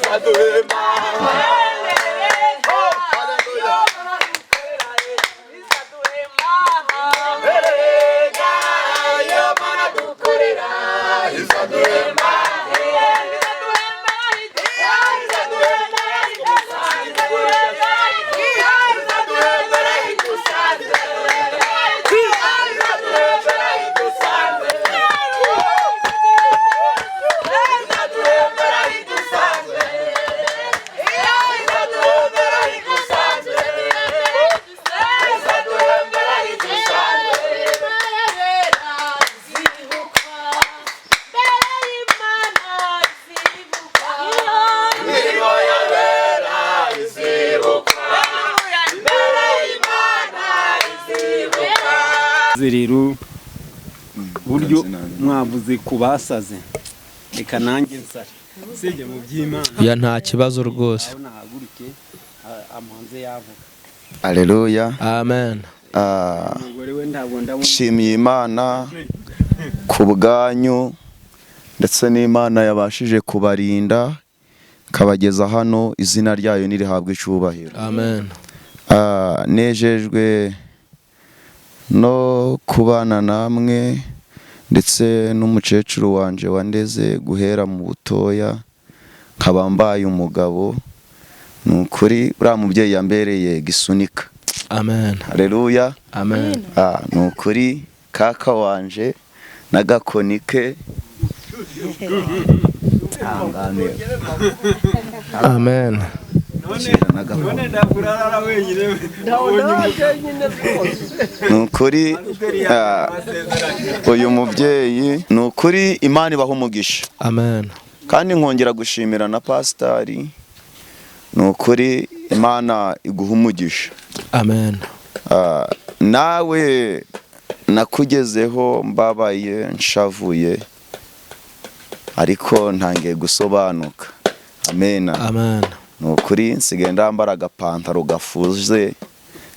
Izaduhemba. Haleluya. Erega iyo Mana dukorera izaduhemba. Imirimo y'abera izibukwa. Imbere y'Imana izibukwa. Rero buryo mwavuze ku basaze, reka nanjye nsare sijye mu by'Imana. Ya, nta kibazo rwose. Aho nahaguruke amanze yavuga. Aleluya. Amen. Umugore we ntabwo ndamubona. Nshimiye Imana ku bwanyu, ndetse n'Imana yabashije kubarinda ikabageza hano, izina ryayo nirihabwe icyubahiro. Amen. Nejejwe no kubana namwe ndetse n'umukecuru wanje wandeze guhera mu butoya nkaba mbaye umugabo. Ni ukuri uriya mubyeyi yambereye gisunika. Amen. Haleluya. Amen. Ni ukuri kaka wanje n'agakoni ke. Ihangane. Amen. Kira n'agakoni. None ntabwo urarara wenyine. Ni ukuri uyu mubyeyi, ni ukuri Imana ibaha umugisha. Amen. Kandi nkongera gushimira na pasitari, ni ukuri Imana iguha umugisha. Amen. Nawe nakugezeho mbabaye nshavuye, ariko ntangiye gusobanuka. Amena. Amen. Ni ukuri nsigaye ndambara agapantaro gafuze,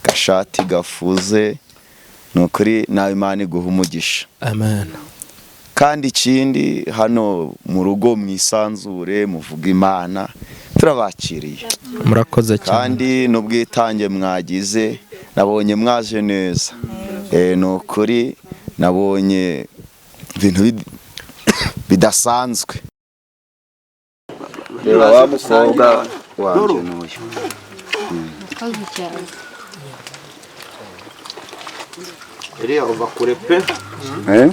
gashati gafuze. Ni ukuri nawe Imana iguha umugisha. Amen. Kandi ikindi, hano mu rugo mwisanzure, muvuga Imana, turabakiriye. Murakoze cyane. Kandi n'ubwitange mwagize, nabonye mwaje neza. Ni ukuri nabonye ibintu bidasanzwe. Reba wa mukobwa wanjye n'uyu. Iriya uva kure pe. Eh?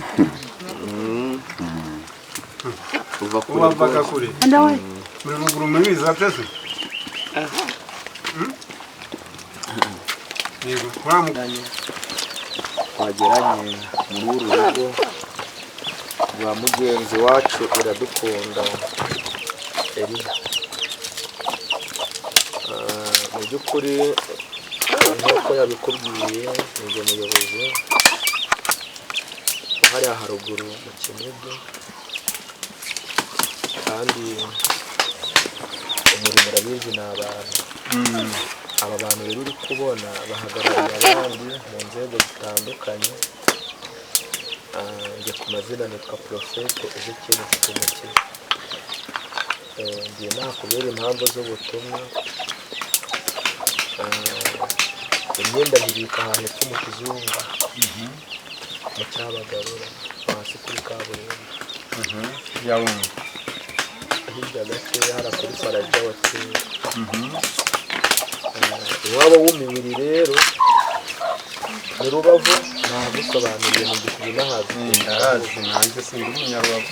Uva kure. Wavaga kure muri ruguru muri za pese. Yego uriya. Twageranye muri uru rugo rwa mugenzi wacu Iradukunda Eliya. Mu by'ukuri nk'uko yabikubwiye, ni njye muyobozi hariya haruguru mu Kinigi, kandi umurimo urabizi ni abantu. Aba bantu rero uri kubona bahagarariye abandi mu nzego zitandukanye. Njye ku mazina nitwa Porofete Ezekiel Mfitumukiza. Ngiye naha kubera impamvu z'ubutumwa. Imyenda nyibika ahantu epfo mu kizungu, mu Cyabagarura, hasi kuri kaburimbo, hirya gakeya hariya kuri Faraja Hoteli. Iwabo w'umubiri rero ni Rubavu, nahagusobanuriye mu gikubi nahazi. Ndahazi nanjye, sindi umunyarubavu.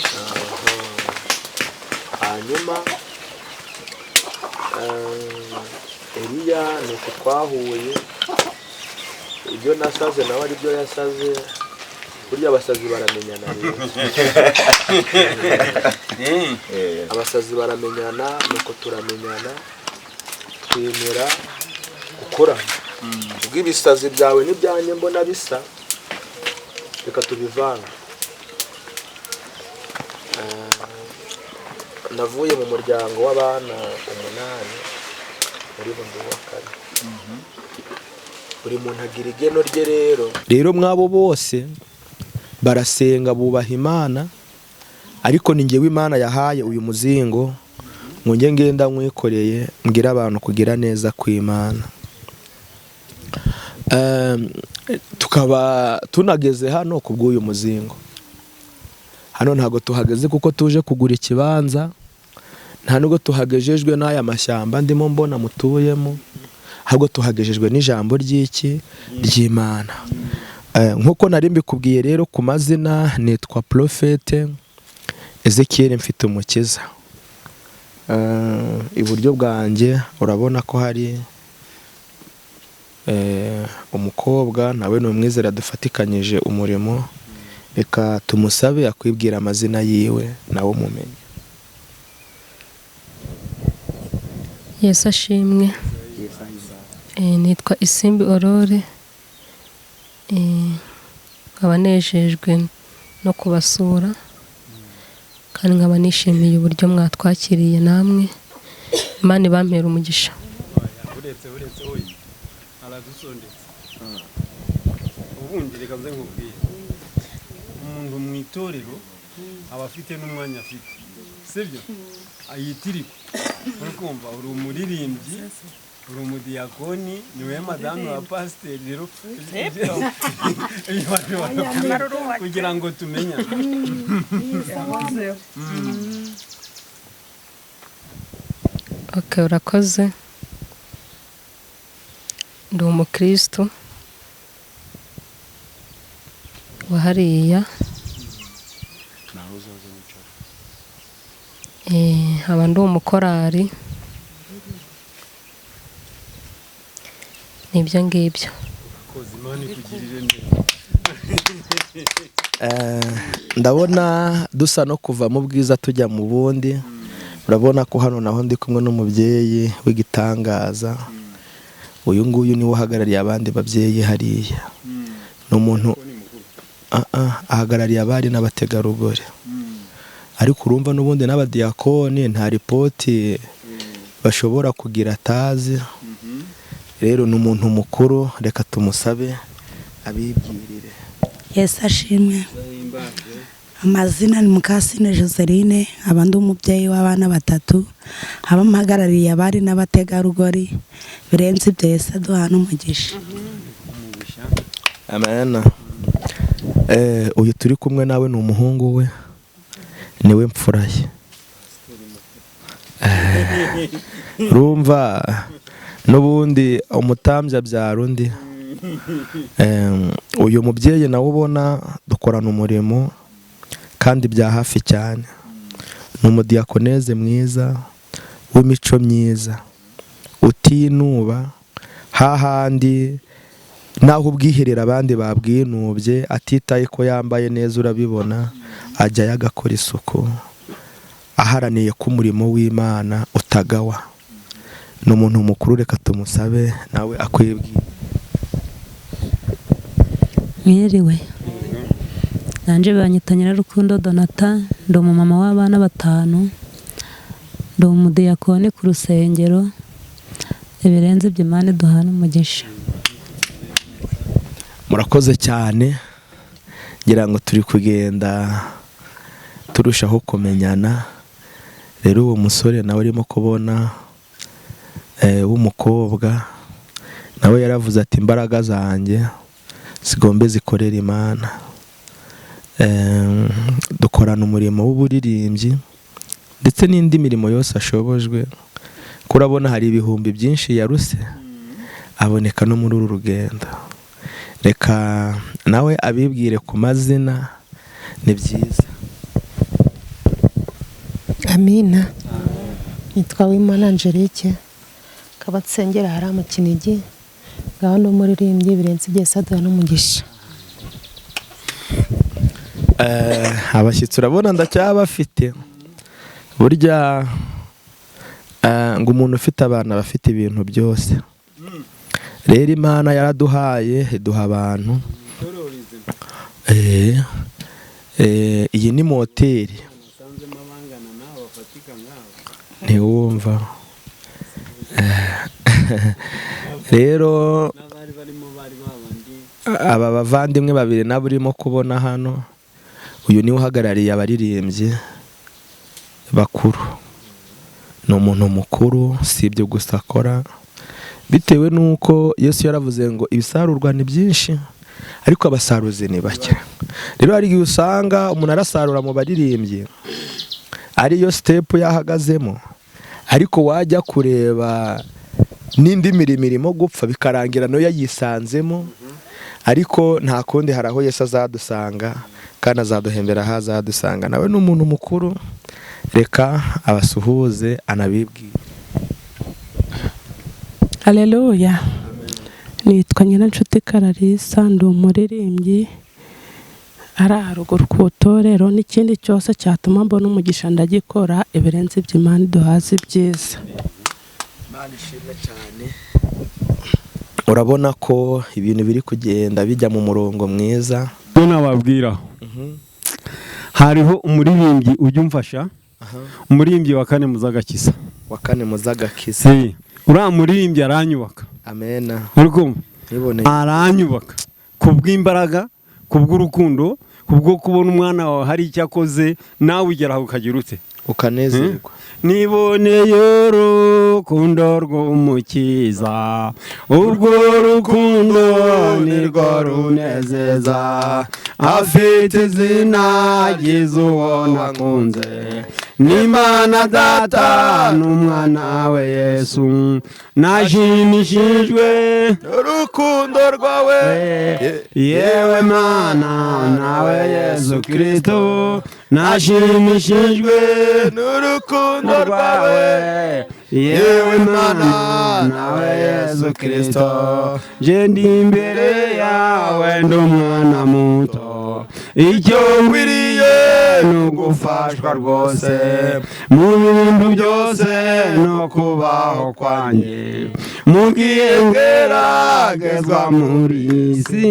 Hanyuma Eliya ni uku twahuye, ibyo nasaze nawe ari byo yasaze. Burya abasazi baramenyana rero, abasazi baramenyana. Nuko turamenyana, twemera gukorana. Ubwo ibisazi byawe n'ibyanjye mbona bisa, reka tubivanga. Navuye mu muryango w'abana umunani, muri bo ndi uwa kane. Buri muntu agira igeno rye. Rero mwabo bose barasenga, bubaha Imana, ariko ni njyewe Imana yahaye uyu muzingo Ngo njye ngenda nkwikoreye mbwira abantu kugira neza kw'Imana. Tukaba tunageze hano ku bw'uyu muzingo. Hano ntago tuhageze kuko tuje kugura ikibanza, nta nubwo tuhagejejwe n'aya mashyamba ndimo mbona mutuyemo, ahubwo tuhagejejwe n'ijambo ry'iki ry'Imana. Nkuko nari mbikubwiye rero ku mazina, nitwa Prophete Ezekiel Mfitumukiza. Iburyo bwanjye urabona ko hari umukobwa, nawe ni umwizera dufatikanyije umurimo. Reka tumusabe akwibwira amazina yiwe nawe umumenye. Yesu ashimwe. Nitwa Isimbi Aurore, nkaba nejejwe no kubasura kandi nkaba nishimiye uburyo mwatwakiriye namwe. Imana ibampere umugisha. Uretse oyi aradusondetse. Ubundi reka nze nkubwire, umuntu mu itorero aba afite n'umwanya afite, sibyo? Ayitirikwa. Uri kumva, uri umuririmbyi, uri umudiyakoni, niwe madamu wa pasiteri. Rero kugira ngo tumenyane. Okay, urakoze. Ndi umukristo wa hariya. Nkaba ndi umukorari. Nibyo ngibyo. Ndabona dusa no kuva mu bwiza tujya mu bundi. Urabona ko hano naho ndi kumwe n'umubyeyi w'igitangaza. Uyu nguyu niwe uhagarariye abandi babyeyi hariya. Ni umuntu ahagarariye abari n'abategarugori. Ariko urumva n'ubundi n'abadiyakoni nta ripoti bashobora kugira atazi. Rero ni umuntu mukuru, reka tumusabe abibwirire. Yesu ashimwe. Amazina ni Mukasine Joseline, nkaba ndi umubyeyi w'abana batatu, nkaba mpagarariye abari n'abategarugori. Birenze ibyo Yesu aduha n'umugisha. Amen. Uyu turi kumwe nawe ni umuhungu we, niwe mfura ye. Rumva n'ubundi umutambya abyara undi. Uyu mubyeyi nawe ubona dukorana umurimo kandi bya hafi cyane. Ni umudiyakoneze mwiza w'imico myiza, utinuba hahandi naho ubwiherera abandi babwinubye, atitaye ko yambaye neza urabibona, ajyayo agakora isuku, aharaniye ko umurimo w'Imana utagawa. Ni umuntu mukuru, reka tumusabe nawe akwibwira. Mwiriwe. Nanje banyita Nyirarukundo Donata, ndi umumama w'abana batanu, ndi umudiyakoni ku rusengero. Ibirenze ibyo Imana iduhana umugisha. Murakoze cyane, ngira ngo turi kugenda turushaho kumenyana. Rero uwo musore nawe urimo kubona w'umukobwa nawe yaravuze ati imbaraga zanjye zigombe zikorera Imana. Dukorana umurimo w'uburirimbyi ndetse n'indi mirimo yose ashobojwe. Kurabona hari ibihumbi byinshi yaruse aboneka no muri uru rugendo. Reka nawe abibwire ku mazina, ni byiza. Amina. Nitwa Wimana Angelique, nkaba nsengera hariya mu Kinigi, ngaho n'umuririmbyi. Birenze ibyo Yesu aduha n'umugisha. Abashyitsi urabona ndacyabafite. Burya ngo umuntu ufite abana bafite ibintu byose. Rero Imana yaraduhaye, iduha abantu. Iyi ni moteri. Ntiwumva. Rero aba bavandimwe babiri nabo urimo kubona hano, uyu niwe uhagarariye abaririmbyi bakuru. Ni umuntu mukuru, si ibyo gusa akora, bitewe n'uko Yesu yaravuze ngo ibisarurwa ni byinshi ariko abasaruzi ni bake. Rero hari igihe usanga umuntu arasarura mu baririmbyi ariyo step yahagazemo, ariko wajya kureba n'indi mirimo irimo gupfa bikarangira nayo yayisanzemo. Ariko nta kundi, hari aho Yesu azadusanga kandi azaduhembera aho azadusanga. Nawe ni umuntu mukuru, reka abasuhuze anabibwire. Haleluya. Nitwa Nyiranshuti Kararisa, ndi umuririmbyi ari haruguru ku itorero, n'ikindi cyose cyatuma mbona umugisha ndagikora, ibirenze iby'Imana iduhaze ibyiza. Imana ishimwe cyane. Urabona ko ibintu biri kugenda bijya mu murongo mwiza. Byo nababwira, hariho umuririmbyi ujya umfasha, umuririmbyi wa kane muzagakiza. Wa kane muzagakiza. Uriya muririmbyi aranyubaka. Amena. Uri aranyubaka kubw'imbaraga, kubw'urukundo, kubwo kubona umwana wawe hari icyo akoze, nawe ugera aho ukagira ute, ukanezerwa. Niboneye urukundo rw'Umukiza, urwo rukundo nirwo runezeza, afite izina ryiza uwo nakunze, n'Imana Data n'umwana we Yesu, nashimishijwe n'urukundo rwawe, yewe Mana nawe Yesu Kristo, nashimishijwe n'urukundo rwawe, yewe Mana nawe Yesu Kristo, nje ndi imbere yawe ndi umwana muto, icyo ngwiriye ni ugufashwa rwose mu bintu byose no kubaho kwanjye, mu gihe ngeragezwa muri iyi si,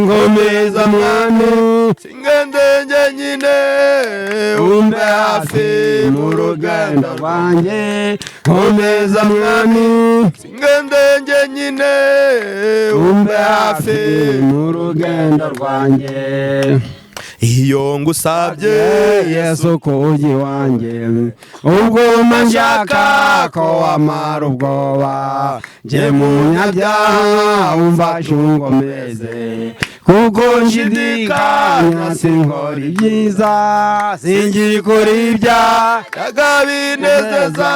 nkomeza Mwami singende njyenyine, umbe hafi mu rugendo rwanjye, nkomeza Mwami singende njyenyine, umbe hafi mu rugendo rwanjye. Iyo ngusabye Yesu kugi wanjye, ubwo nshaka ko wamara ubwoba, nje munyabyaha umfashe ungomeze, kuko nshidikanya sinkora ibyiza, singikora ibyaha binezeza,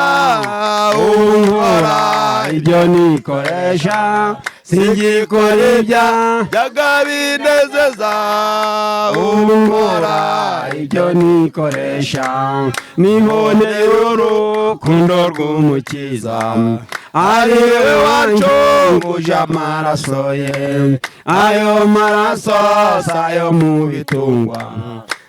ubu nkora ibyo nikoresha, singikora ibyaha binezeza, ubu nkora ibyo nikoresha, niboneye urukundo rw'Umukiza, ari we wancunguje amaraso ye, ayo maraso si ayo mu bitungwa,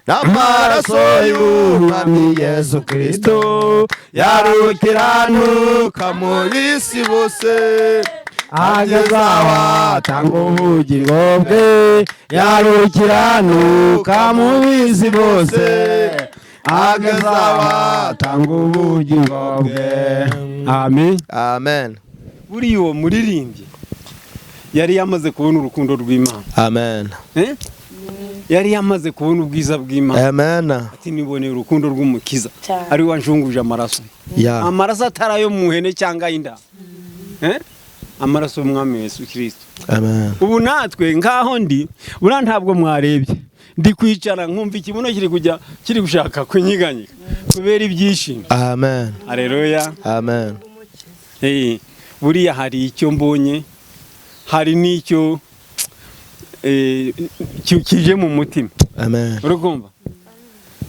n'amaraso y'Umwami Yesu Kristo, yarukiranuka mu isi bose, ageze aho atanga ubugingo bwe, yarukiranuka mu bisi bose, ageze aho atanga ubugingo bwe. Amen. Amen. Buriya uwo muririmbyi yari yamaze kubona urukundo rw'Imana. Amen. Yari yamaze kubona ubwiza bw'Imana. Amen. Ati niboneye urukundo rw'Umukiza, ari wanshunguje amaraso. Amaraso atari ayo mu hene cyangwa ay'inda. Amaraso y'Umwami Yesu Kristo. Amen. Ubu natwe nkaho ndi, buriya ntabwo mwarebye, ndi kwicara nkumva ikibuno kiri kujya kiri gushaka kunyiganyika kubera ibyishimo. Amen. Haleluya. Amen. Buriya hari icyo mbonye, hari n'icyo kije mu mutima. Amen. Urikumva?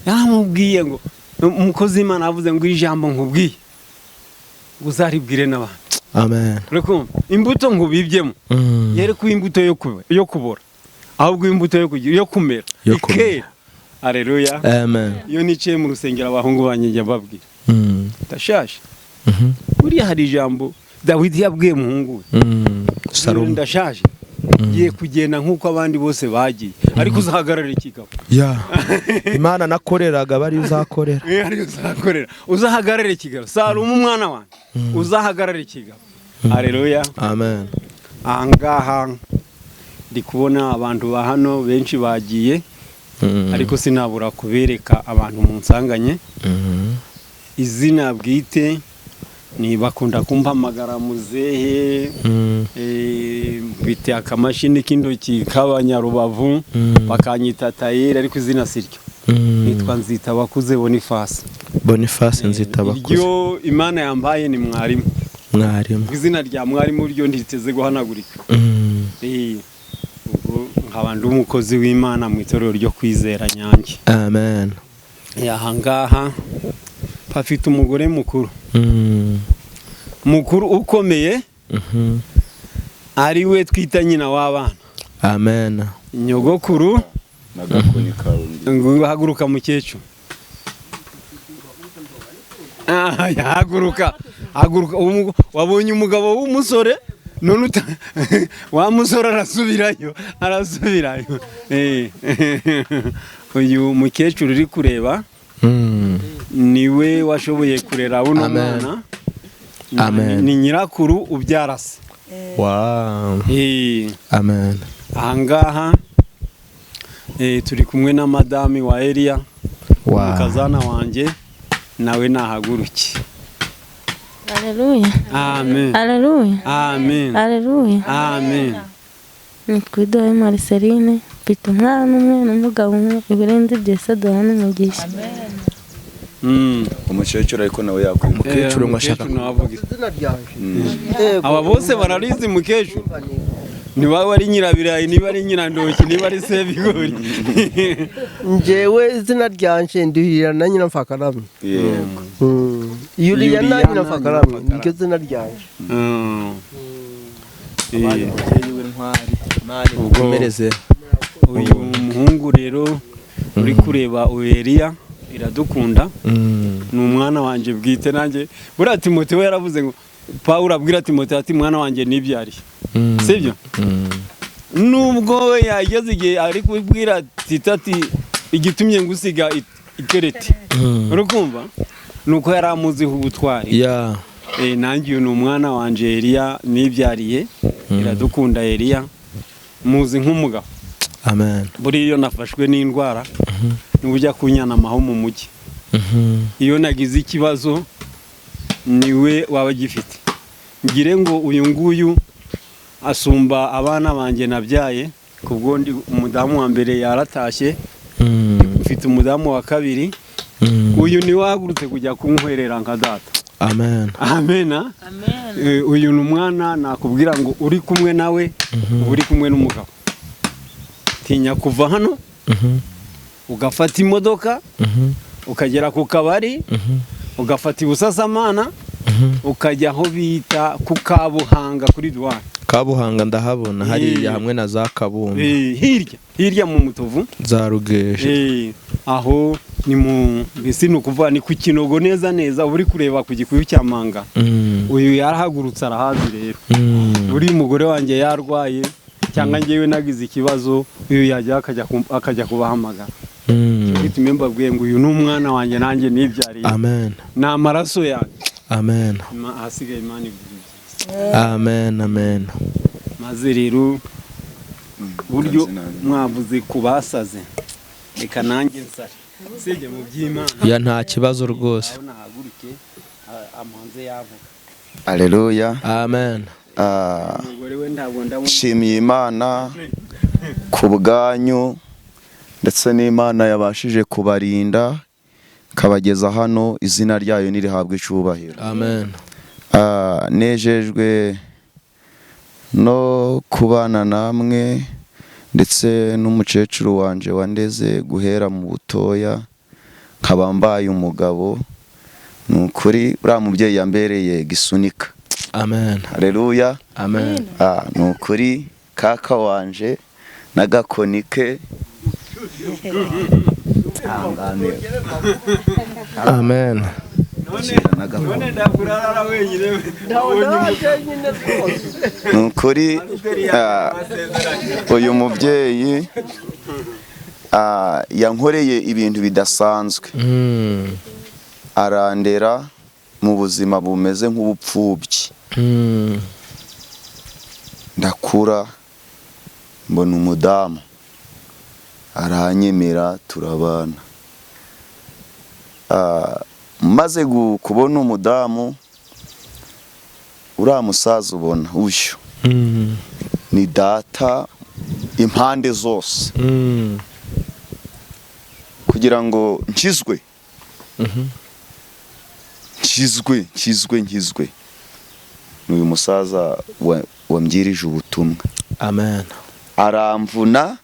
Yaramubwiye ngo umukozi w'Imana avuze ngo ijambo nkubwiye uzaribwire n'abandi. Amen. Urikumva? Imbuto nkubibyemo yere kuba imbuto yo kubora, ahubwo imbuto yo kumera ikera. Haleluya. Amen. Iyo nicaye mu rusengero abahungu banjye njya mbabwira, ndashaje. Buriya hari ijambo Dawidi yabwiye muhungu we, Salomo, ndashaje ngiye kugenda nk'uko abandi bose bagiye, ariko uzahagarara ikigabo. Imana nakoreraga bari uzakorera. Ari uzakorera, uzahagarara ikigabo. Salomo umwana wanjye, uzahagarara ikigabo. Haleluya. Amen. Ahangaha ndi kubona abantu ba hano benshi bagiye, ariko sinabura kubereka abantu munsanganye. Izina bwite Ni bakunda kumpamagara muzehe, mfite akamashini k'intoki k'abanyarubavu, bakanyita tayeri, ariko izina siryo. Nitwa Nzitabakuze Boniface. Boniface Nzitabakuze. Iryo Imana yambaye ni mwarimu. Mwarimu. Izina rya mwarimu ryo ntiriteze guhanagurika. Ubwo nkaba ndi umukozi w'Imana mu itorero ryo Kwizera Nyange. Amen. Aha ngaha pafite umugore mukuru, mukuru ukomeye, ari we twita nyina w'abana. Amen. Nyogokuru ngo haguruka mukecuru. Haguruka, haguruka. Wabonye umugabo w'umusore none wa musore arasubirayo, arasubirayo. Uyu mukecuru uri kureba niwe washoboye kurera buno mwana. Amen. Ni nyirakuru ubyara se. Wow. Amen. Ahangaha turi kumwe na madami wa Elia, umukazana wanjye, nawe nahaguruke. Haleluya. Amen. Haleluya. Amen. Haleluya. Amen. Nitwa Idoye Marceline, mfite umwana umwe n'umugabo umwe, ibirenze byose duhana umugisha. Umukecuru ariko nawe yakwiye. Umukecuru ngo ashaka izina ryanje. Aba bose bararizi mukecuru. Niba ari nyirabirayi, niba ari nyirandoki, niba ari sebigori. Njewe izina ryanje nduhirira na nyina mfakaramye. Yego. Yuriya na nyina mfakaramye niryo zina ryanje. Ukomereze. Uyu muhungu rero uri kureba Eliya Iradukunda ni umwana wanje bwite. Nanjye buriya Timote we yaravuze ngo Pawulo abwira Timote ati mwana wanjye nibyariye, sibyo? Nubwo yageze igihe ari kubwira Tito ati igitumye ngusiga ikereti, urukumva nuko yari amuziho ubutwari. Nanjye uyu ni umwana wanje Eliya nibyariye, Iradukunda Eliya, muzi nk'umugabo. Amen. Buriya iyo nafashwe n'indwara niwe kunyanamaho mu mujyi. Iyo nagize ikibazo niwe waba gifite. Ngire ngo uyu nguyu asumba abana banjye nabyaye, kubwo ndi umudamu wa mbere yaratashye, mfite umudamu wa kabiri. Uyu ni wahagurutse kujya kunkwerera nka data. Amen. Amen. Amen. Uyu ni umwana nakubwira ngo uri kumwe nawe, uri kumwe n'umugabo. Tinya kuva hano ugafata imodoka ukagera ku kabari, ugafata ibusasamana, ukajya aho bita ku Kabuhanga kuri duwane. Kabuhanga ndahabona hariya hamwe na za Kabumba. Hirya hirya mu Mutovu za Rugeje. Aho ni mu mbese ni ukuvuga ni ku Kinogo neza neza, uri kureba ku gikuyu cya Manga. Uyu yarahagurutse arahazi rero. Uri umugore wanjye yarwaye cyangwa ngewe nagize ikibazo, uyu yajya akajya kubahamagara. Gitume mbabwiye ngo uyu ni umwana wanjye nanjye nibyariye. Amen. Ni amaraso yanjye. Amen. Ahasigaye Imana ivuze. Amen, amen. Maze rero buryo mwavuze kubasaze, reka nanjye nsare sijye mu by'Imana. Ya nta kibazo rwose. Nahaguruke amanze yavuga. Haleluya. Amen. Nshimiye Imana ku bwanyu ndetse n'Imana yabashije kubarinda kabageza hano, izina ryayo nirihabwe icyubahiro. Amen. Nejejwe no kubana namwe ndetse n'umukecuru wanje wandeze guhera mu butoya, nkaba mbaye umugabo. Ni ukuri uriya mubyeyi yambereye gisunika. Amen. Haleluya. Amen. Ni ukuri kaka wanje n'agakonike. Amen. Ni ukuri uyu mubyeyi yankoreye ibintu bidasanzwe. Arandera mu buzima bumeze nk'ubupfubyi. Ndakura mbona umudamu aranyemera turabana. Maze kubona umudamu Uriya musaza ubona uyu ni data impande zose. Kugira ngo nkizwe, nkizwe, nkizwe, nkizwe, ni uyu musaza wambwirije ubutumwa. Amen. Aramvuna.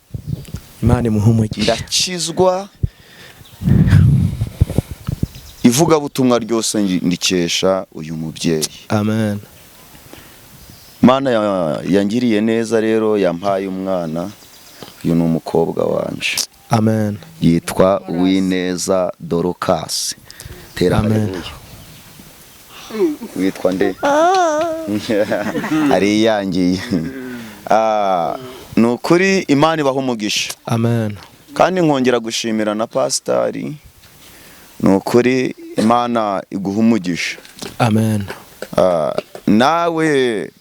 Imana imuhe umugisha. Ndakizwa. Ivugabutumwa ryose ndikesha uyu mubyeyi. Amen. Mana yangiriye neza rero, yampaye umwana. Uyu ni umukobwa wanje. Amen. Yitwa Uwineza Dorcas. Tera haleluya. Witwa nde? Ariyangiye. Ni ukuri Imana ibaha umugisha. Amen. Kandi nkongera gushimira na pasitari. Ni ukuri Imana iguha umugisha. Amen. Nawe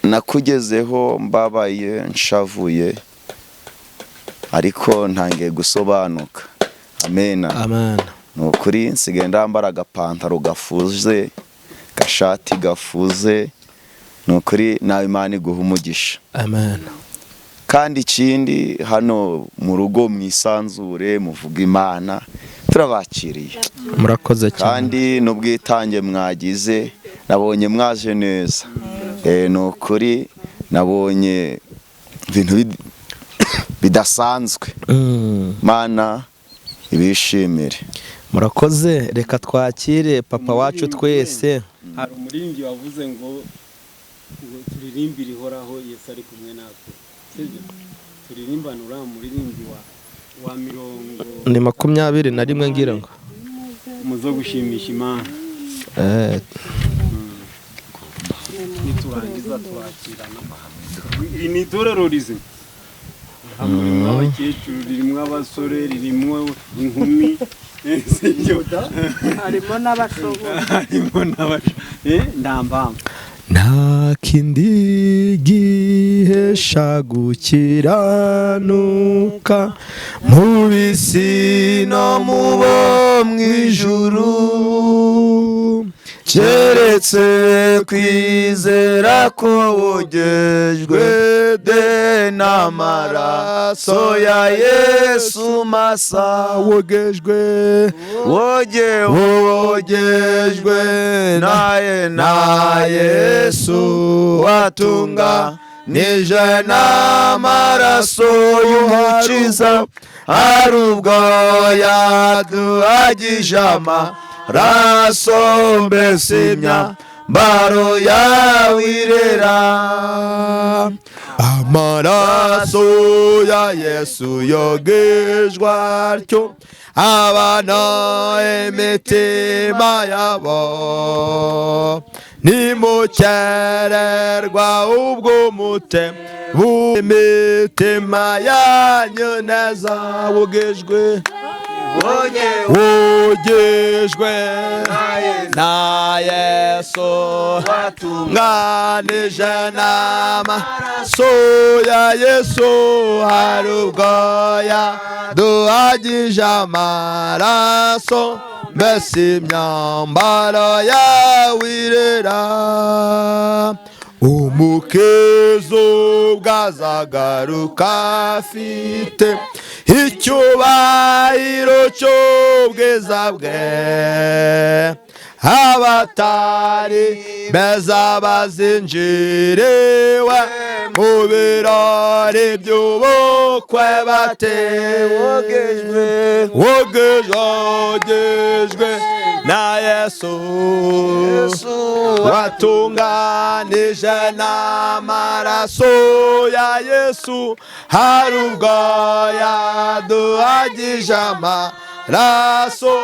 nakugezeho mbabaye nshavuye, ariko ntangiye gusobanuka. Amen. Amen. Ni ukuri nsigaye ndambara agapantaro gafuze, gashati gafuze. Ni ukuri nawe Imana iguha umugisha. Amen. Kandi ikindi, hano mu rugo mwisanzure, muvuga Imana, turabakiriye. Murakoze cyane. Kandi n'ubwitange mwagize, nabonye mwaje neza. Ni ukuri nabonye ibintu bidasanzwe. Mana ibishimire. Murakoze. Reka twakire papa wacu twese. Hari umuririmbyi wavuze ngo turirimbire ihoraho Yesu ari kumwe natwe. Sibyo? Turirimbana uriya muririmbyi wa mirongo ni 21 ngira ngo muzo gushimisha Imana. Niturangiza turakirana. Iri ni itorero rizima. Ririmo abakecuru, ririmo abasore, ririmo inkumi, sibyo? Harimo n'abashoboye. Harimo n'abashoboye. Ndambamba. Nta kindi gihesha gukiranuka mu bisi no mu bo mu ijuru, keretse kwizera ko wogejwe de n'amaraso ya Yesu masa. Wogejwe, wogejwe na Yesu watunga nije n'amaraso y'Umukiza, ari ubwo yaduhagije amaraso, mbese imyambaro yawe irera. Amaraso ya Yesu yogejwe atyo abana imitima yabo, nimukererwa ubwo mute imitima yanyu neza. Wogejwe, wogejwe na Yesu watunganije n'amaraso ya Yesu, hari ubwo yaduhagije amaraso, mbese imyambaro yawe irera. Umukiza ubwo azagaruka afite icyubahiro cy'ubwiza bwe, abatari beza bazinjiriwe mu birori by'ubukwe batewogejwe, wogejwe na Yesu watunganije n'amaraso ya Yesu, hari ubwo yaduhagije amaraso,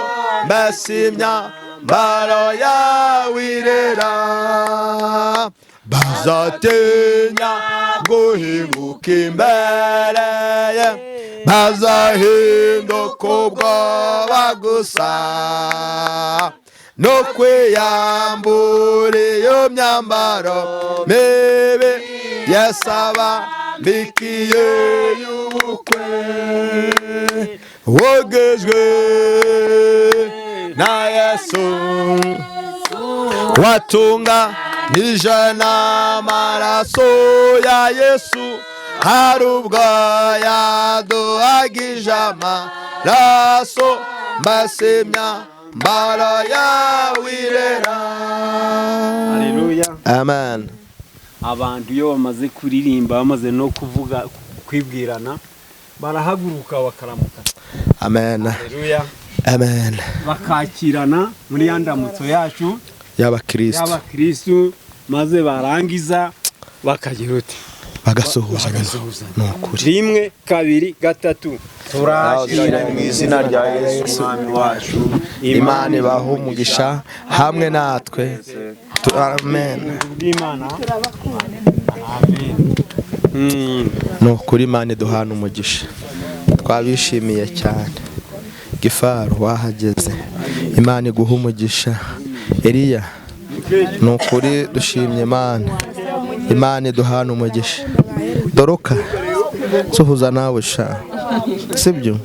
mbese imyambaro yawe irera. Bazatinya guhinguka imbere ye, bazahinduka ubwoba gusa, no kwiyambura iyo myambaro mibi Yesu abambikiye y'ubukwe. Wogejwe na Yesu watunga Nije n'amaraso ya Yesu, hari ubwo yaduhagije amaraso, mbasemya mbara yawirera. Haleluya. Amen. Abantu iyo bamaze kuririmba, bamaze no kuvuga, kwibwirana, barahaguruka bakaramuka. Amen. Haleluya. Amen. Bakakirana muri ya ndamutso yacu y'abakristo, y'abakristo, maze barangiza bakagira uti bagasuhuzanya. Ni ukuri. 1 2 3. Turakira mu izina rya Yesu Umwami wacu. Imana ibahe umugisha hamwe natwe. Amen. Ni ukuri, Imana iduhana umugisha, twabishimiye cyane. Gifaru wahageze, Imana iguha umugisha. Eliya, ni ukuri dushimye Imana, Imana iduhana umugisha. Doroka, suhuza nawe sha, sibyo?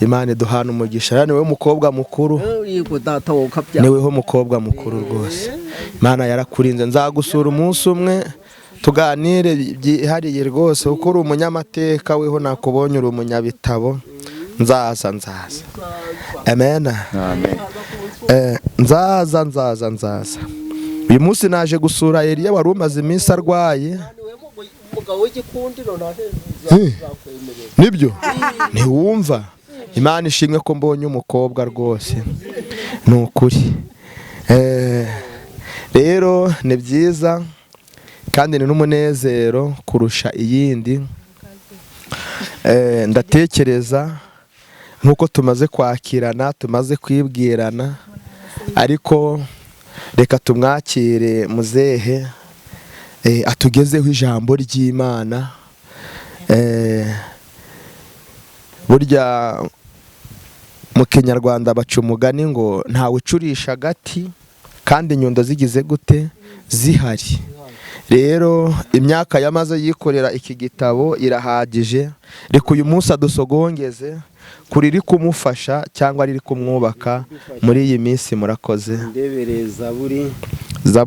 Imana iduhana umugisha. Ni wewe mukobwa mukuru, ni wewe mukobwa mukuru rwose. Imana yarakurinze. Nzagusura umunsi umwe tuganire byihariye rwose, kuko uri umunyamateka, weho nakubonye uri umunyabitabo. Nzaza. Amen. Amen. Nzaza. Uyu munsi naje gusura Eliya wari umaze iminsi arwaye. Nibyo? Ntiwumva? Imana ishimwe ko mbonye umukobwa rwose. Ni ukuri. Rero ni byiza kandi ni n'umunezero kurusha iyindi. Ndatekereza nkuko tumaze kwakirana, tumaze kwibwirana, ariko reka tumwakire muzehe atugezeho ijambo ry'Imana. Burya mu Kinyarwanda baca umugani ngo ntawe ucurisha agati kandi inyundo zigize gute zihari. Rero imyaka yamaze yikorera iki gitabo irahagije. Reka uyu munsi adusogongeze kuri riri kumufasha cyangwa riri kumwubaka muri iyi minsi. Murakoze. Ndebere Zaburi ya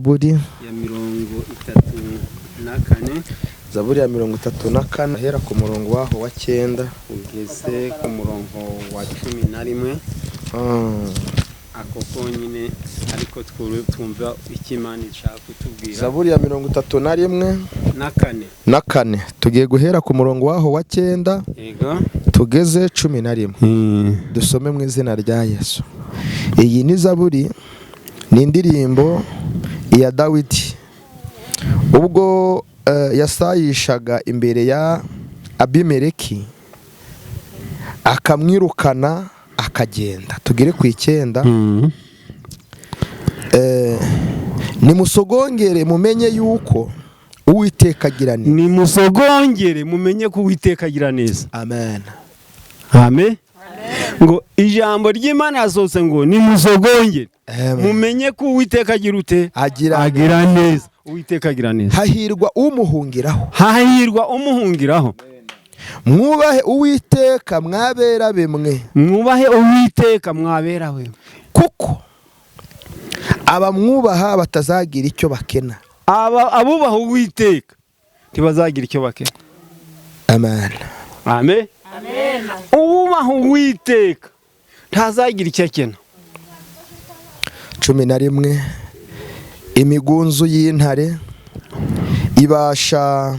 34. Zaburi ya 34 ahera ku murongo waho wa 9 ugeze ku murongo wa 11. Ako konyine, ariko twumva icyo Imana ishaka kutubwira. Zaburi ya 31 na 4 tugiye guhera ku murongo waho wa 9 yego tugeze 11. Dusome mu izina rya Yesu. Iyi ni Zaburi, ni indirimbo ya Dawidi ubwo yasayishaga imbere ya Abimeleki akamwirukana akagenda. Tugere ku 9. Nimusogongere mumenye yuko Uwiteka agira neza. Nimusogongere mumenye ko Uwiteka agira neza. Amen. Amen. Ngo ijambo ry'Imana yasohotse ngo nimusogongere mumenye ko Uwiteka agira ute? Agira neza. Uwiteka agira neza. Hahirwa umuhungiraho. Hahirwa umuhungiraho. Mwubahe Uwiteka mwabera bemwe. Mwubahe Uwiteka mwabera we. Kuko abamwubaha batazagira icyo bakena. Abubaha Uwiteka ntibazagira icyo bakena. Amen. Amen. Amen. Uwubaha Uwiteka ntazagira icyo akena. 11. Imigunzu y'intare ibasha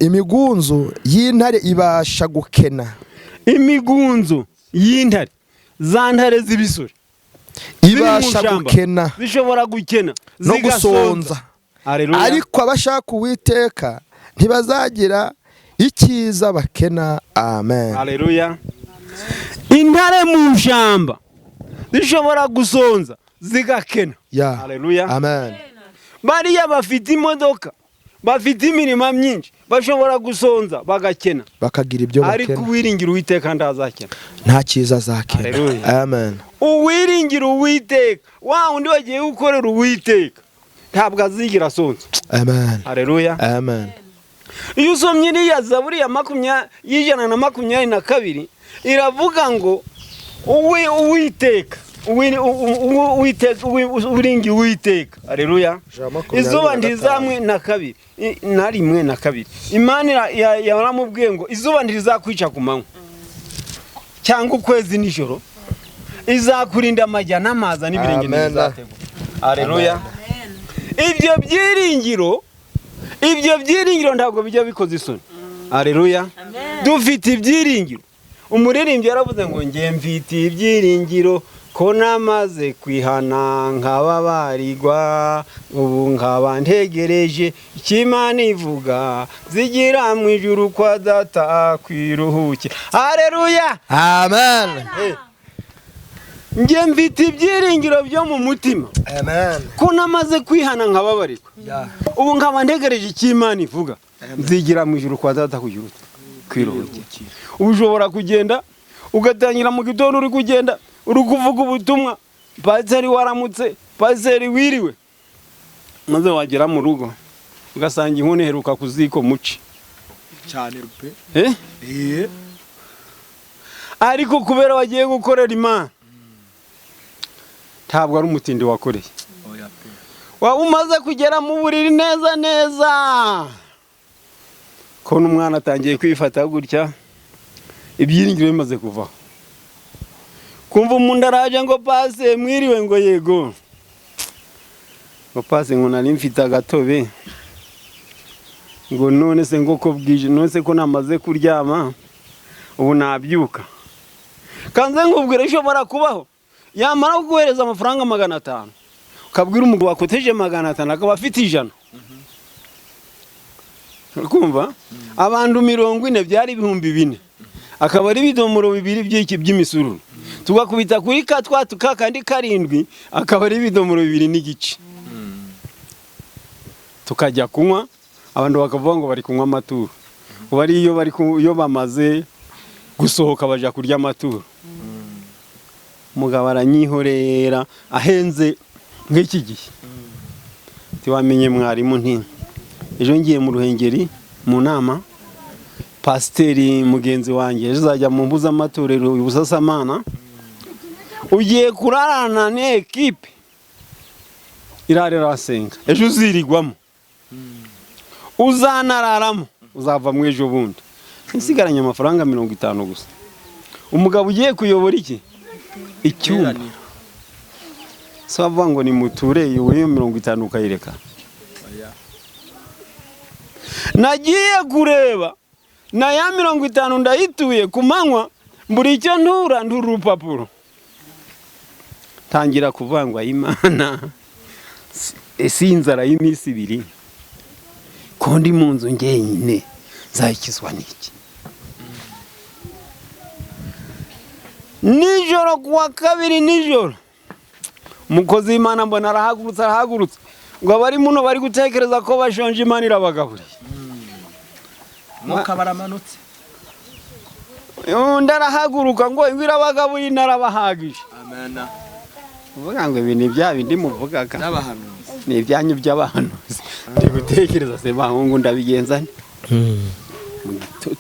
imigunzu y'intare ibasha gukena. Imigunzu y'intare, za ntare z'ibisore ibasha gukena, zishobora gukena no gusonza. Ariko abashaka Uwiteka ntibazagira icyiza bakena. Amen. Haleluya. Intare mu shamba zishobora gusonza zigakena. Haleluya. Amen. Bariya bafite imodoka, bafite imirima myinshi, bashobora gusonza bagakena, bakagira ibyo bakena. Ariko uwiringira Uwiteka ntazakena, nta cyiza azakena. Amen. Uwiringira Uwiteka, wa undi wagiye gukorera Uwiteka, ntabwo azigira asonza. Amen. Haleluya. Amen. Iyo usomye iriya Zaburi ya 122 iravuga ngo Uwiteka Uwiteka uringi Uwiteka, haleluya. Izuba ntirizamwe na kabiri na rimwe na kabiri. Imana yaramubwiye ngo izuba ntirizakwica ku manywa cyangwa ukwezi nijoro, izakurinda amajya n'amaza n'ibirenge ntibizategwa. Haleluya. Ibyo byiringiro ntabwo bijya bikoze isoni. Haleluya. Dufite ibyiringiro. Umuririmbyi yaravuze ngo nge mfite ibyiringiro ko namaze kwihana nkababarirwa, ubu nkaba ntegereje Imana ivuga zigira mu ijuru kwa data kwiruhukira. Haleluya. Amen. Nge mfite ibyiringiro byo mu mutima. Amen. Ko namaze kwihana nkababarirwa, ubu nkaba ntegereje Imana ivuga nzigira mu ijuru kwa data kwiruhukira. Ushobora kugenda ugatangira mu gitondo uri kugenda uri kuvuga ubutumwa, pasiteri waramutse, pasiteri wiriwe, maze wagera mu rugo ugasanga inkono iheruka ku ziko muci cyane rupe. Ariko kubera wagiye gukorera Imana ntabwo ari umutindi wakoreye. Waba umaze kugera mu buriri neza neza, ko n'umwana atangiye kwifata gutya, ibyiringiro bimaze kuvaho. Kumva umuntu araje ngo pase mwiriwe, ngo yego, ngo pase ngo nari mfite agatobe, ngo none se ngo ko bwije, none se ko namaze kuryama ubu nabyuka. Kanze nkubwire ishobora kubaho, yamara kuguhereza amafaranga 500 ukabwira umugabo wakoteje 500 akaba afite 100. Kumva abantu 40 byari 4000, akaba ari ibidomoro bibiri by'iki by'imisururu, tugakubita kuri katwa tukakandi 7, akaba ari ibidomoro 2.5. Tukajya kunywa, abantu bakavuga ngo bari kunywa amaturo, bari iyo bari iyo bamaze gusohoka baja kurya amaturo. Mugabo aranyihorera ahenze nk'iki gihe. Tiwamenye mwarimu nti ejo ngiye mu Ruhengeri mu nama, pasiteri mugenzi wanjye ejo azajya mu mpuzamatorero Busasamana, ugiye kurarana n'ekipe irarera asenga, ejo uzirigwamo uzanararamo, uzava mu ejo bundi. Nsigaranye amafaranga 50 gusa. Umugabo ugiye kuyobora iki icyumba, so bavuga ngo ni muture iyo 50 ukayireka. Nagiye kureba na ya 50 ndayituye ku manywa, mburi icyo ntura ndura urupapuro, tangira kuvangwa Imana si inzara y'iminsi 2, ko ndi mu nzu ngenyine nzayikizwa n'iki? Nijoro kuwa kabiri nijoro, umukozi w'Imana mbona arahagurutse ngo abari muno bari gutekereza ko bashonje, Imana irabagaburiye. Mwuka baramanutse, undi arahaguruka ngo irabagaburiye narabahagije. Amen. Uvuga ngo ibi ni bya bindi muvugaga ni ibyanyu by'abahanuzi. Ndi gutekereza se bahungu ndabigenza nte?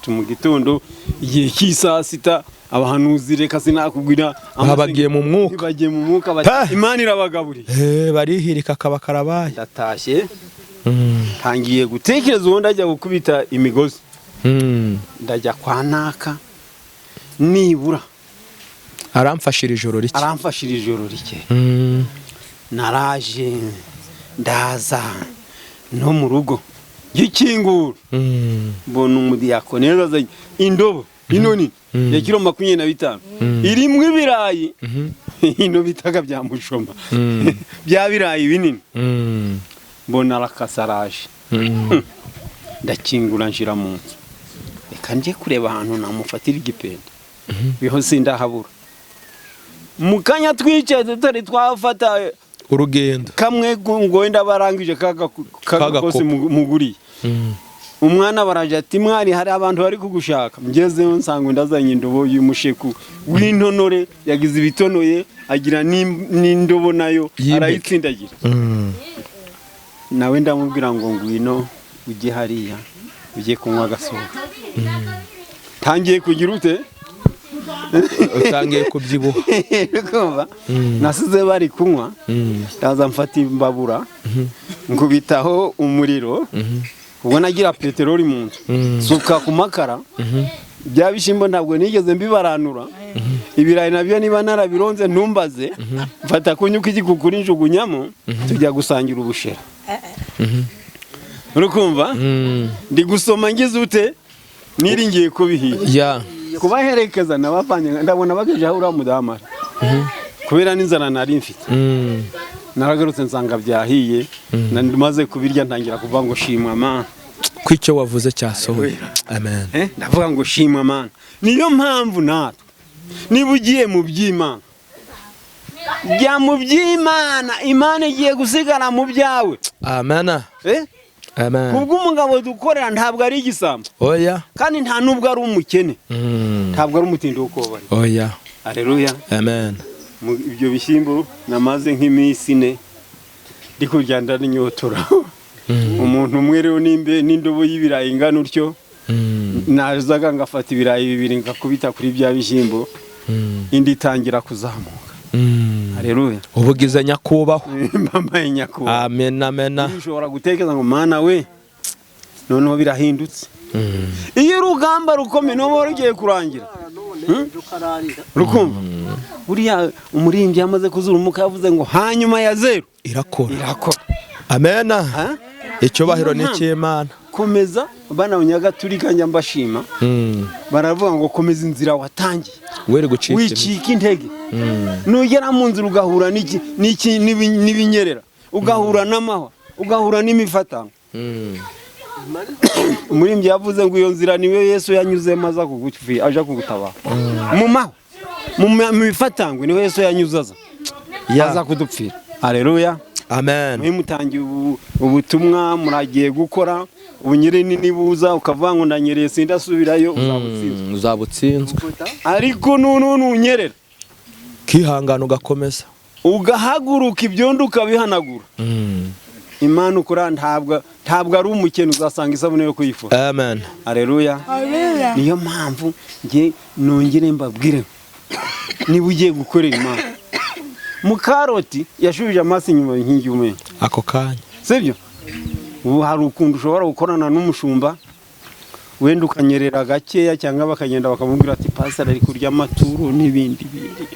Mu gitondo igihe cy'isaa 6 abahanuzi reka sinakubwira, bagiye mu mwuka, bagiye mu mwuka bati Imana irabagaburiye, barihirika kabakarabaye. Ndatashye ntangiye gutekereza uwo ndajya gukubita imigozi, ndajya kwa naka nibura aramfashira ijoro rike, aramfashira ijoro rike. Naraje ndaza no mu rugo gikingura, mbona umudiyakoni yazanye indobo inoni ya kilo 25 irimwe ibirayi, ino bitaga bya mushoma bya birayi binini. Mbona arakasaraje, ndakingura nshira mu nzu, reka nje kureba ahantu namufatira igipende, biho sindahabura. Mu kanya twicaye tutari twafata urugendo kamwe ngo wenda barangije kagakosi muguriye. Umwana baraje ati mwari hari abantu bari kugushaka. Ngezeyo nsanga ndazanye indobo y'umusheku w'intonore, yagize ibitonoye agira n'indobo nayo arayitsindagira. Nawe ndamubwira ngo ngwino ujye hariya ujye kunywa agasohoka. Tangiye kugira ute? Utangiye kubyibuha. Urumva? Nasize bari kunywa, ndaza mfata imbabura, nkubitaho umuriro, ubwo nagira peteroli mu nzu, suka ku makara. Bya bishyimbo ntabwo nigeze mbibaranura, ibirayi nabyo niba narabironze ntumbaze. Mfata kunyuka igikukuri njugunyamo, tujya gusangira ubushera. Urikumva? Ndi gusoma ngize ute, niringiye ko bihiye. Kubaherekeza nabavanye, ndabona bagejeje aho uriya mudamu ari, kubera n'inzara nari mfite. Naragarutse nsanga byahiye. Maze kubirya ntangira kuvuga ngo shimwa Mana. Ko icyo wavuze cyasohoye, amen. Ndavuga ngo shimwa Mana. Niyo mpamvu natwe niba ugiye mu by'Imana, jya mu by'Imana, Imana igiye gusigara mu byawe. Amen. Amen. Kubw'umugabo dukorera ntabwo ari igisambo. Oya. Kandi nta nubwo ari umukene, ntabwo ari umutindi wo kubabara. Oya. Aleluya. Amen. Ibyo bishyimbo namaze nk'iminsi 4 ndi kurya ndanyotora. Umuntu umwe rero nimbe n'indobo y'ibirayi ingana utyo, nazaga ngafata ibirayi 2 ngakubita kuri bya bishyimbo, indi itangira kuzamuka. Haleluya. Ubugize nyakubahwa. Mbaye nyakubahwa. Amen, amen. Ushobora gutekereza ngo Mana we, noneho birahindutse. Iyo urugamba rukomeye n'uba rugiye kurangira, rukumva buriya umuririmbyi yamaze kuzura umuka yavuze ngo hanyuma ya zeru irakora. Irakora. Amen. Icyubahiro ni cy'Imana. Komeza bana Abanyagatulika njya mbashima, baravuga ngo komeza inzira watangiye, were gucika wicika intege. Nugera mu nzira ugahura n'iki n'ibinyerera, ugahura n'amahwa, ugahura n'imifatano. Umuririmbyi yavuze ngo iyo nzira niwe Yesu yanyuzemo aza kugufi, aja kugutabara. Mu mahwa, mu mifatangwe niwe Yesu yanyuze aza kudupfira. Haleluya. Amen. Mwimutangiye ubutumwa muragiye gukora ubunyereni, nibuza ukavuga ngo ndanyereye sindasubirayo, uzabutsinzwe. Uzabutsinzwe. Ariko nunyerera kihangana ugakomeza, ugahaguruka ibyondo ukabihanagura. Imana ukora ntabwo ari umukene, uzasanga isabune yo kuyifura. Amen. Haleluya. Niyo mpamvu nge nongere mbabwire, niba ugiye gukorera Imana, Mukaroti yashubije amaso inyuma inkingi y'umenyo ako kanya, sibyo? Ubu hari ukuntu ushobora gukorana n'umushumba wenda ukanyerera gakeya, cyangwa bakagenda bakamubwira ati pastor ari kurya amaturo n'ibindi bindi,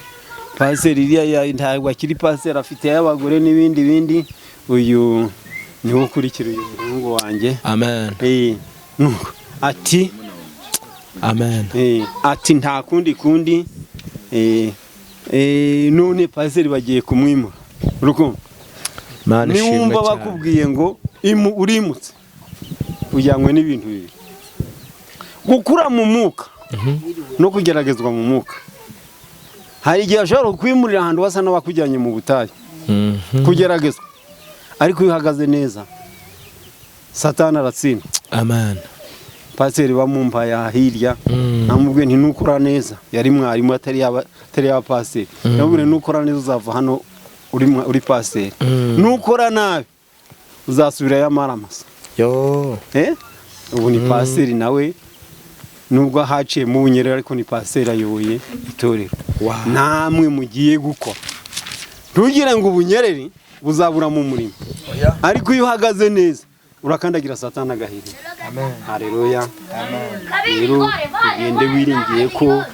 pastor iriya ntabwo akiri pastor, afite y'abagore n'ibindi bindi. Uyu niwo ukurikira uyu muhungu wanjye. Amen. Ati amen. Ati nta kundi kundi, none pastor bagiye kumwimura. Urukumva? Niwumva bakubwiye ngo urimutse, ujyanywe n'ibintu bibiri: gukura mu mwuka no kugeragezwa mu mwuka. Hari igihe ashobora kwimurira ahantu basa n'abakujyanye mu butayu kugeragezwa, ariko iyo uhagaze neza Satani aratsinda. Amen. Pasiteri bamumpaye hirya, namubwiye nti nukora neza, yari mwarimu atari yaba pasiteri, namubwiye nukora neza uzava hano uri pasiteri, nukora nabi uzasubirayo amaramasa. Yo. Ubu ni pasiteri nawe, nubwo haciye mu bunyerera ariko ni pasiteri ayoboye itorero. Namwe mugiye gukora, ntugire ngo ubunyereri buzabura mu murimo, ariko iyo uhagaze neza urakandagira Satani agahiri. Amen. Haleluya. Rero ugende wiringiye ko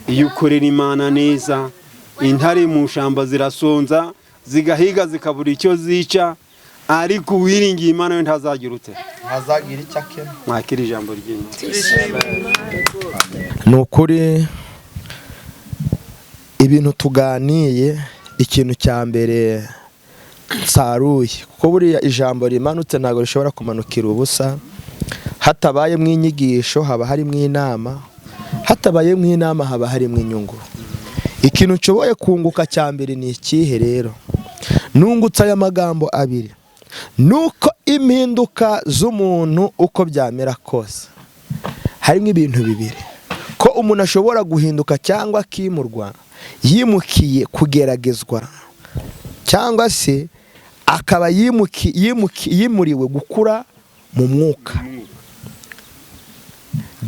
iyo ukorera Imana neza, intare mu shamba zirasonza zigahiga zikabura icyo zica, ariko uwiringiye Imana we ntazagira ute, ntazagira icyo akena. Mwakira ijambo ry'Imana. Ni ukuri ibintu tuganiye, ikintu cya mbere nsaruye, kuko buriya ijambo rimanutse ntabwo rishobora kumanukira ubusa. Hatabayemo inyigisho haba harimo inama, hatabayemo inama haba harimo inyungu. Ikintu nshoboye kunguka cya mbere ni ikihe rero? Nungutse aya magambo abiri: nuko impinduka z'umuntu uko byamera kose, harimo ibintu bibiri: ko umuntu ashobora guhinduka cyangwa akimurwa yimukiye kugeragezwa, cyangwa se akaba yimuriwe gukura mu mwuka.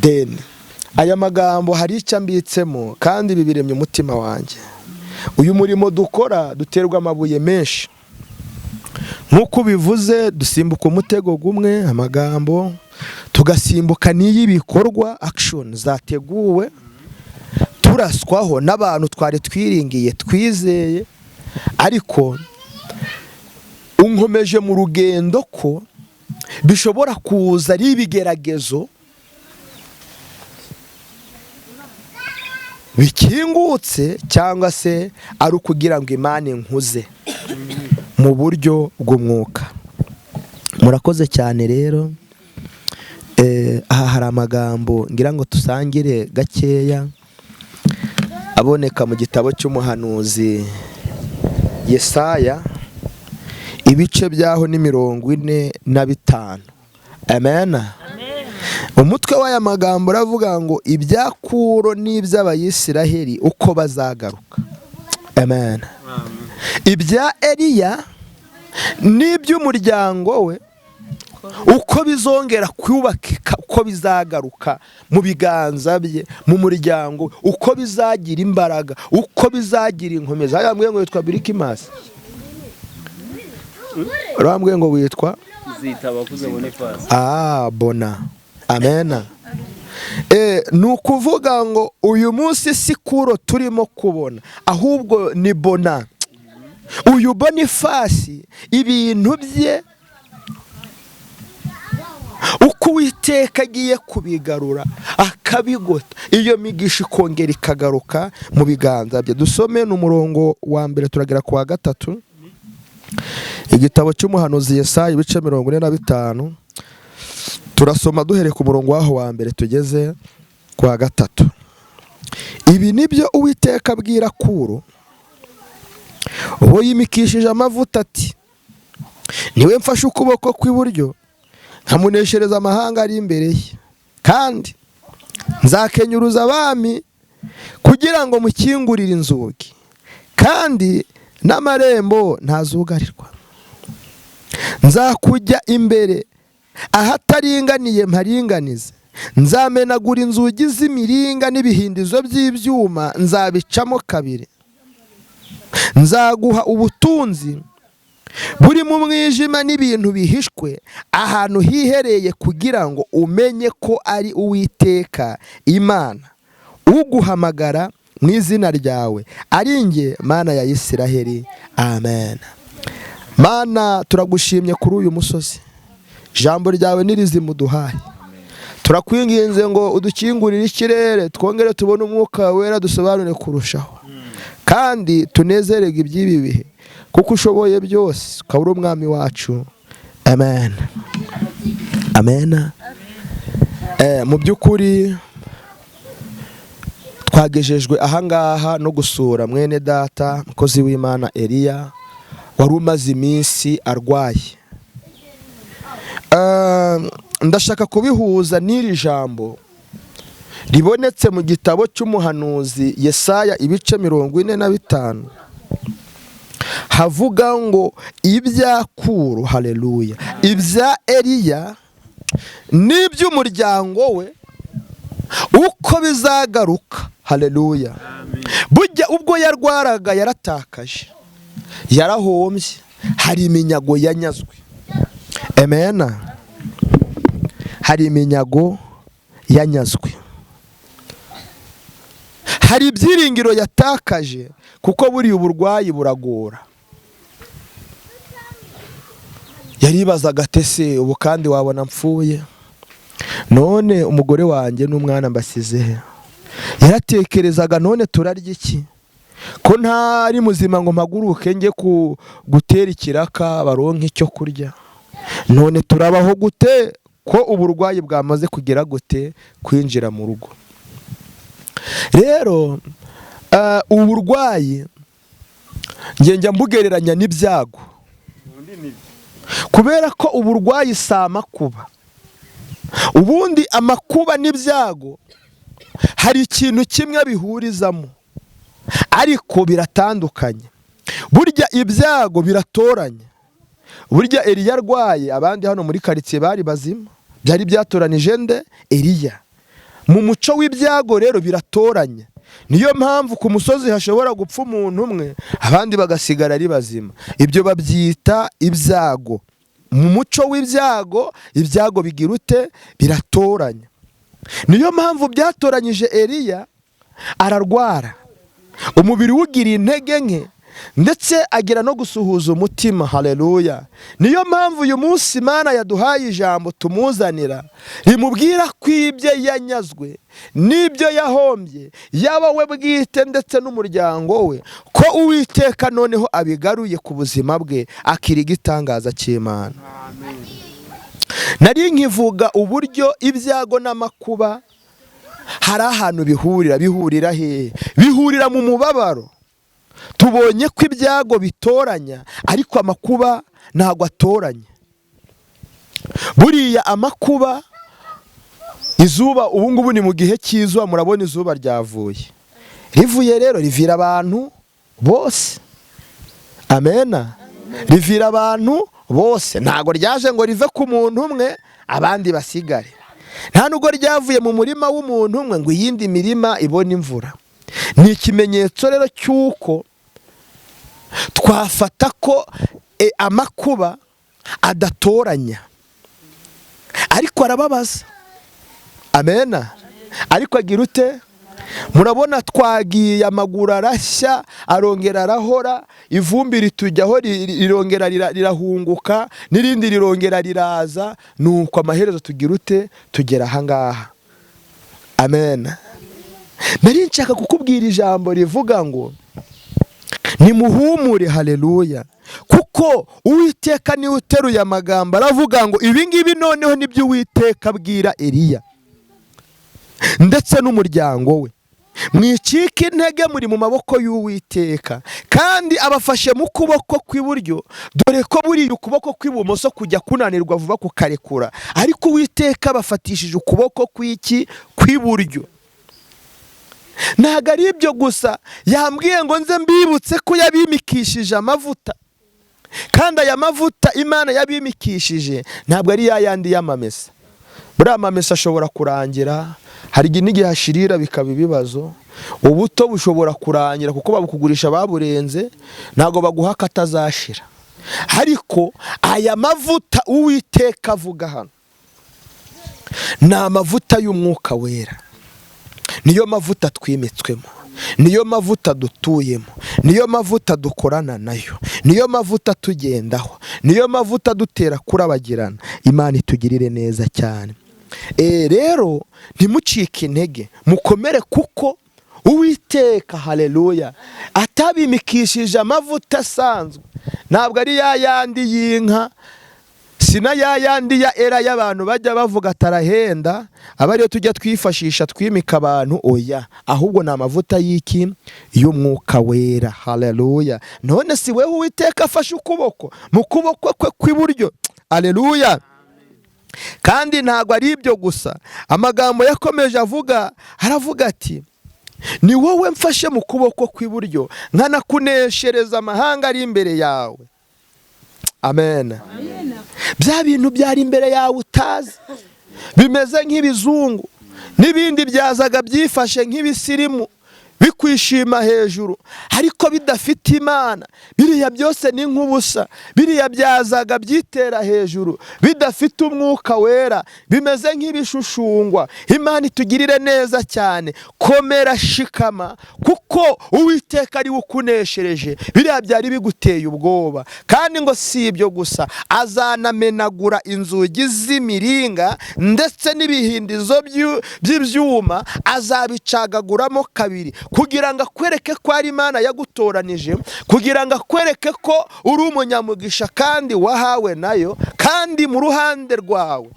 Then Aya magambo hari icyo ambitsemo kandi ibi biremye umutima wanjye. Uyu murimo dukora duterwa amabuye menshi, nk'uko ubivuze dusimbuka umutego gumwe amagambo, tugasimbuka n'iyibikorwa action zateguwe, turaswaho n'abantu twari twiringiye twizeye. Ariko unkomeje mu rugendo ko bishobora kuza ari ibigeragezo bikingutse cyangwa se ari ukugira ngo Imana inkuze mu buryo bw'umwuka. Murakoze cyane rero. Aha hari amagambo ngira ngo tusangire gakeya aboneka mu gitabo cy'umuhanuzi Yesaya, ibice byaho ni 45. Amen. Umutwe w'aya magambo uravuga ngo ibya Kuro n'iby'Abayisiraheli uko bazagaruka. Amen. Ibya Eliya n'iby'umuryango we uko bizongera kubakika, uko bizagaruka mu biganza bye, mu muryango, uko bizagira imbaraga, uko bizagira inkomezi. Arambwiye ngo witwa Birikimasi, arambwiye ngo witwa Bona. Amen. Ni ukuvuga ngo uyu munsi si Kuro turimo kubona, ahubwo ni Bona. Uyu Bonifasi ibintu bye uko Uwiteka agiye kubigarura akabigota, iyo migisha ikongera ikagaruka mu biganza bye. Dusome n'umurongo wa mbere turagera ku wa 3, igitabo cy'umuhanuzi Yesaya ibice 45. Turasoma duhereye ku murongo waho wa mbere tugeze ku wa 3. Ibi nibyo Uwiteka abwira Kuro uwo yimikishije amavuta ati: niwe mfashe ukuboko kw'iburyo nkamuneshereza amahanga ari imbere ye, kandi nzakenyuruza abami kugira ngo mukingurire inzugi, kandi n'amarembo ntazugarirwa. Nzakujya imbere ahataringaniye mparinganize, nzamenagura inzugi z'imiringa n'ibihindizo by'ibyuma nzabicamo kabiri. Nzaguha ubutunzi buri mu mwijima n'ibintu bihishwe ahantu hihereye, kugira ngo umenye ko ari Uwiteka Imana uguhamagara mu izina ryawe, ari njye Mana ya Isiraheli. Amen. Mana, turagushimye kuri uyu musozi, ijambo ryawe nirizimu duhaye. Turakwinginze ngo udukingurire ikirere, twongere tubone umwuka wera dusobanure kurushaho, kandi tunezererwe iby'ibi bihe, kuko ushoboye byose, ukaba uri umwami wacu. Amen. Amen. Mu by'ukuri twagejejwe ahangaha no gusura mwene data mukozi w'Imana Eliya wari umaze iminsi arwaye. Ndashaka kubihuza n'iri jambo ribonetse mu gitabo cy'umuhanuzi Yesaya ibice 45, havuga ngo ibya Kuro, haleluya, ibya Eliya n'iby'umuryango we uko bizagaruka. Haleluya. Burya ubwo yarwaraga yaratakaje, yarahombye, hari iminyago yanyazwe. Amen. Hari iminyago yanyazwe, hari ibyiringiro yatakaje, kuko buri uburwayi buragora. Yaribazaga ati se ubu kandi wabona mpfuye, none umugore wanjye n'umwana mbasize he? Yaratekerezaga none turarya iki, ko ntari muzima ngo mpaguruke njye gutera ikiraka baronke icyo kurya, none turabaho gute ko uburwayi bwamaze kugera gute kwinjira mu rugo. Rero uburwayi njya mbugereranya n'ibyago, kubera ko uburwayi si amakuba. Ubundi amakuba n'ibyago hari ikintu kimwe bihurizamo, ariko biratandukanye. Burya ibyago biratoranya. Burya Eliya arwaye, abandi hano muri quartier bari bazima, byari byatoranije nde? Eliya. Mu muco w'ibyago rero biratoranya. Niyo mpamvu ku musozi hashobora gupfa umuntu umwe, abandi bagasigara ari bazima. Ibyo babyita ibyago. Mu muco w'ibyago, ibyago bigira ute? Biratoranya. Niyo mpamvu byatoranyije Eliya, ararwara, umubiri wugira intege nke, ndetse agira no gusuhuza umutima. Haleluya. Niyo mpamvu uyu munsi Imana yaduhaye ijambo tumuzanira rimubwira ko ibye yanyazwe n'ibyo yahombye, yaba we bwite ndetse n'umuryango we, ko Uwiteka noneho abigaruye ku buzima bwe, akira igitangaza cy'Imana. Nari nkivuga uburyo ibyago n'amakuba hari ahantu bihurira. Bihurira hehe? Bihurira mu mubabaro. Tubonye ko ibyago bitoranya, ariko amakuba ntabwo atoranya. Buriya amakuba, izuba ubu ngubu ni mu gihe cy'izuba, murabona izuba ryavuye. Rivuye rero rivira abantu bose. Amena. Rivira abantu bose. Ntabwo ryaje ngo rive ku muntu umwe abandi basigare. Nta nubwo ryavuye mu murima w'umuntu umwe ngo iyindi mirima ibone imvura. Ni ikimenyetso rero cy'uko twafata ko amakuba adatoranya, ariko arababaza. Amena. Ariko agira ute? Murabona twagiye, amaguru arashya, arongera arahora, ivumbi ritujyaho rirongera rirahunguka, n'irindi rirongera riraza, nuko amaherezo tugira ute? Tugera ahangaha. Amen. Nari nshaka kukubwira ijambo rivuga ngo nimuhumure. Haleluya. Kuko Uwiteka niwe uteruye amagambo, aravuga ngo ibi ngibi noneho nibyo Uwiteka abwira Eliya ndetse n'umuryango we. Mwicike intege, muri mu maboko y'Uwiteka, kandi abafashe mu kuboko kw'iburyo, dore ko buriya ukuboko kw'ibumoso kujya kunanirwa vuba kukarekura, ariko Uwiteka abafatishije ukuboko kw'iki? Kw'iburyo. Ntabwo ari ibyo gusa, yambwiye ngo nze mbibutse ko yabimikishije amavuta, kandi aya mavuta Imana yabimikishije ntabwo ari ya yandi y'amamesa. Buriya amamesa ashobora kurangira, hari n'igihe hashirira bikaba ibibazo. Ubuto bushobora kurangira kuko babukugurisha baburenze, ntabwo baguha katazashira. Ariko aya mavuta Uwiteka avuga hano ni amavuta y'umwuka wera. Niyo mavuta twimitswemo, niyo mavuta dutuyemo, niyo mavuta dukorana nayo, niyo mavuta tugendaho, niyo mavuta dutera kurabagirana. Imana itugirire neza cyane. Rero ntimucike intege, mukomere, kuko Uwiteka, haleluya, atabimikishije amavuta asanzwe. Ntabwo ari ya yandi y'inka, sina ya yandi ya era y'abantu bajya bavuga atarahenda, aba ariyo tujya twifashisha twimika abantu. Oya, ahubwo ni amavuta y'iki? Y'umwuka wera. Haleluya. None si wewe Uwiteka afashe ukuboko mu kuboko kwe kw'iburyo. Haleluya. Kandi ntabwo ari ibyo gusa, amagambo yakomeje avuga, aravuga ati ni wowe mfashe mu kuboko kw'iburyo, nkanakuneshereza amahanga ari imbere yawe. Amen. Bya bintu byari imbere yawe utazi, bimeze nk'ibizungu, n'ibindi byazaga byifashe nk'ibisirimu, bikwishima hejuru, ariko bidafite Imana. Biriya byose ni nk'ubusa. Biriya byazaga byitera hejuru bidafite umwuka wera, bimeze nk'ibishushungwa. Imana itugirire neza cyane. Komera, shikama, kuko Uwiteka ari we ukuneshereje. Biriya byari biguteye ubwoba. Kandi ngo si ibyo gusa, azanamenagura inzugi z'imiringa ndetse n'ibihindizo by'ibyuma, azabicagaguramo kabiri, kugira ngo akwereke ko ari Imana yagutoranije, kugira ngo akwereke ko uri umunyamugisha kandi wahawe nayo, kandi mu ruhande rwawe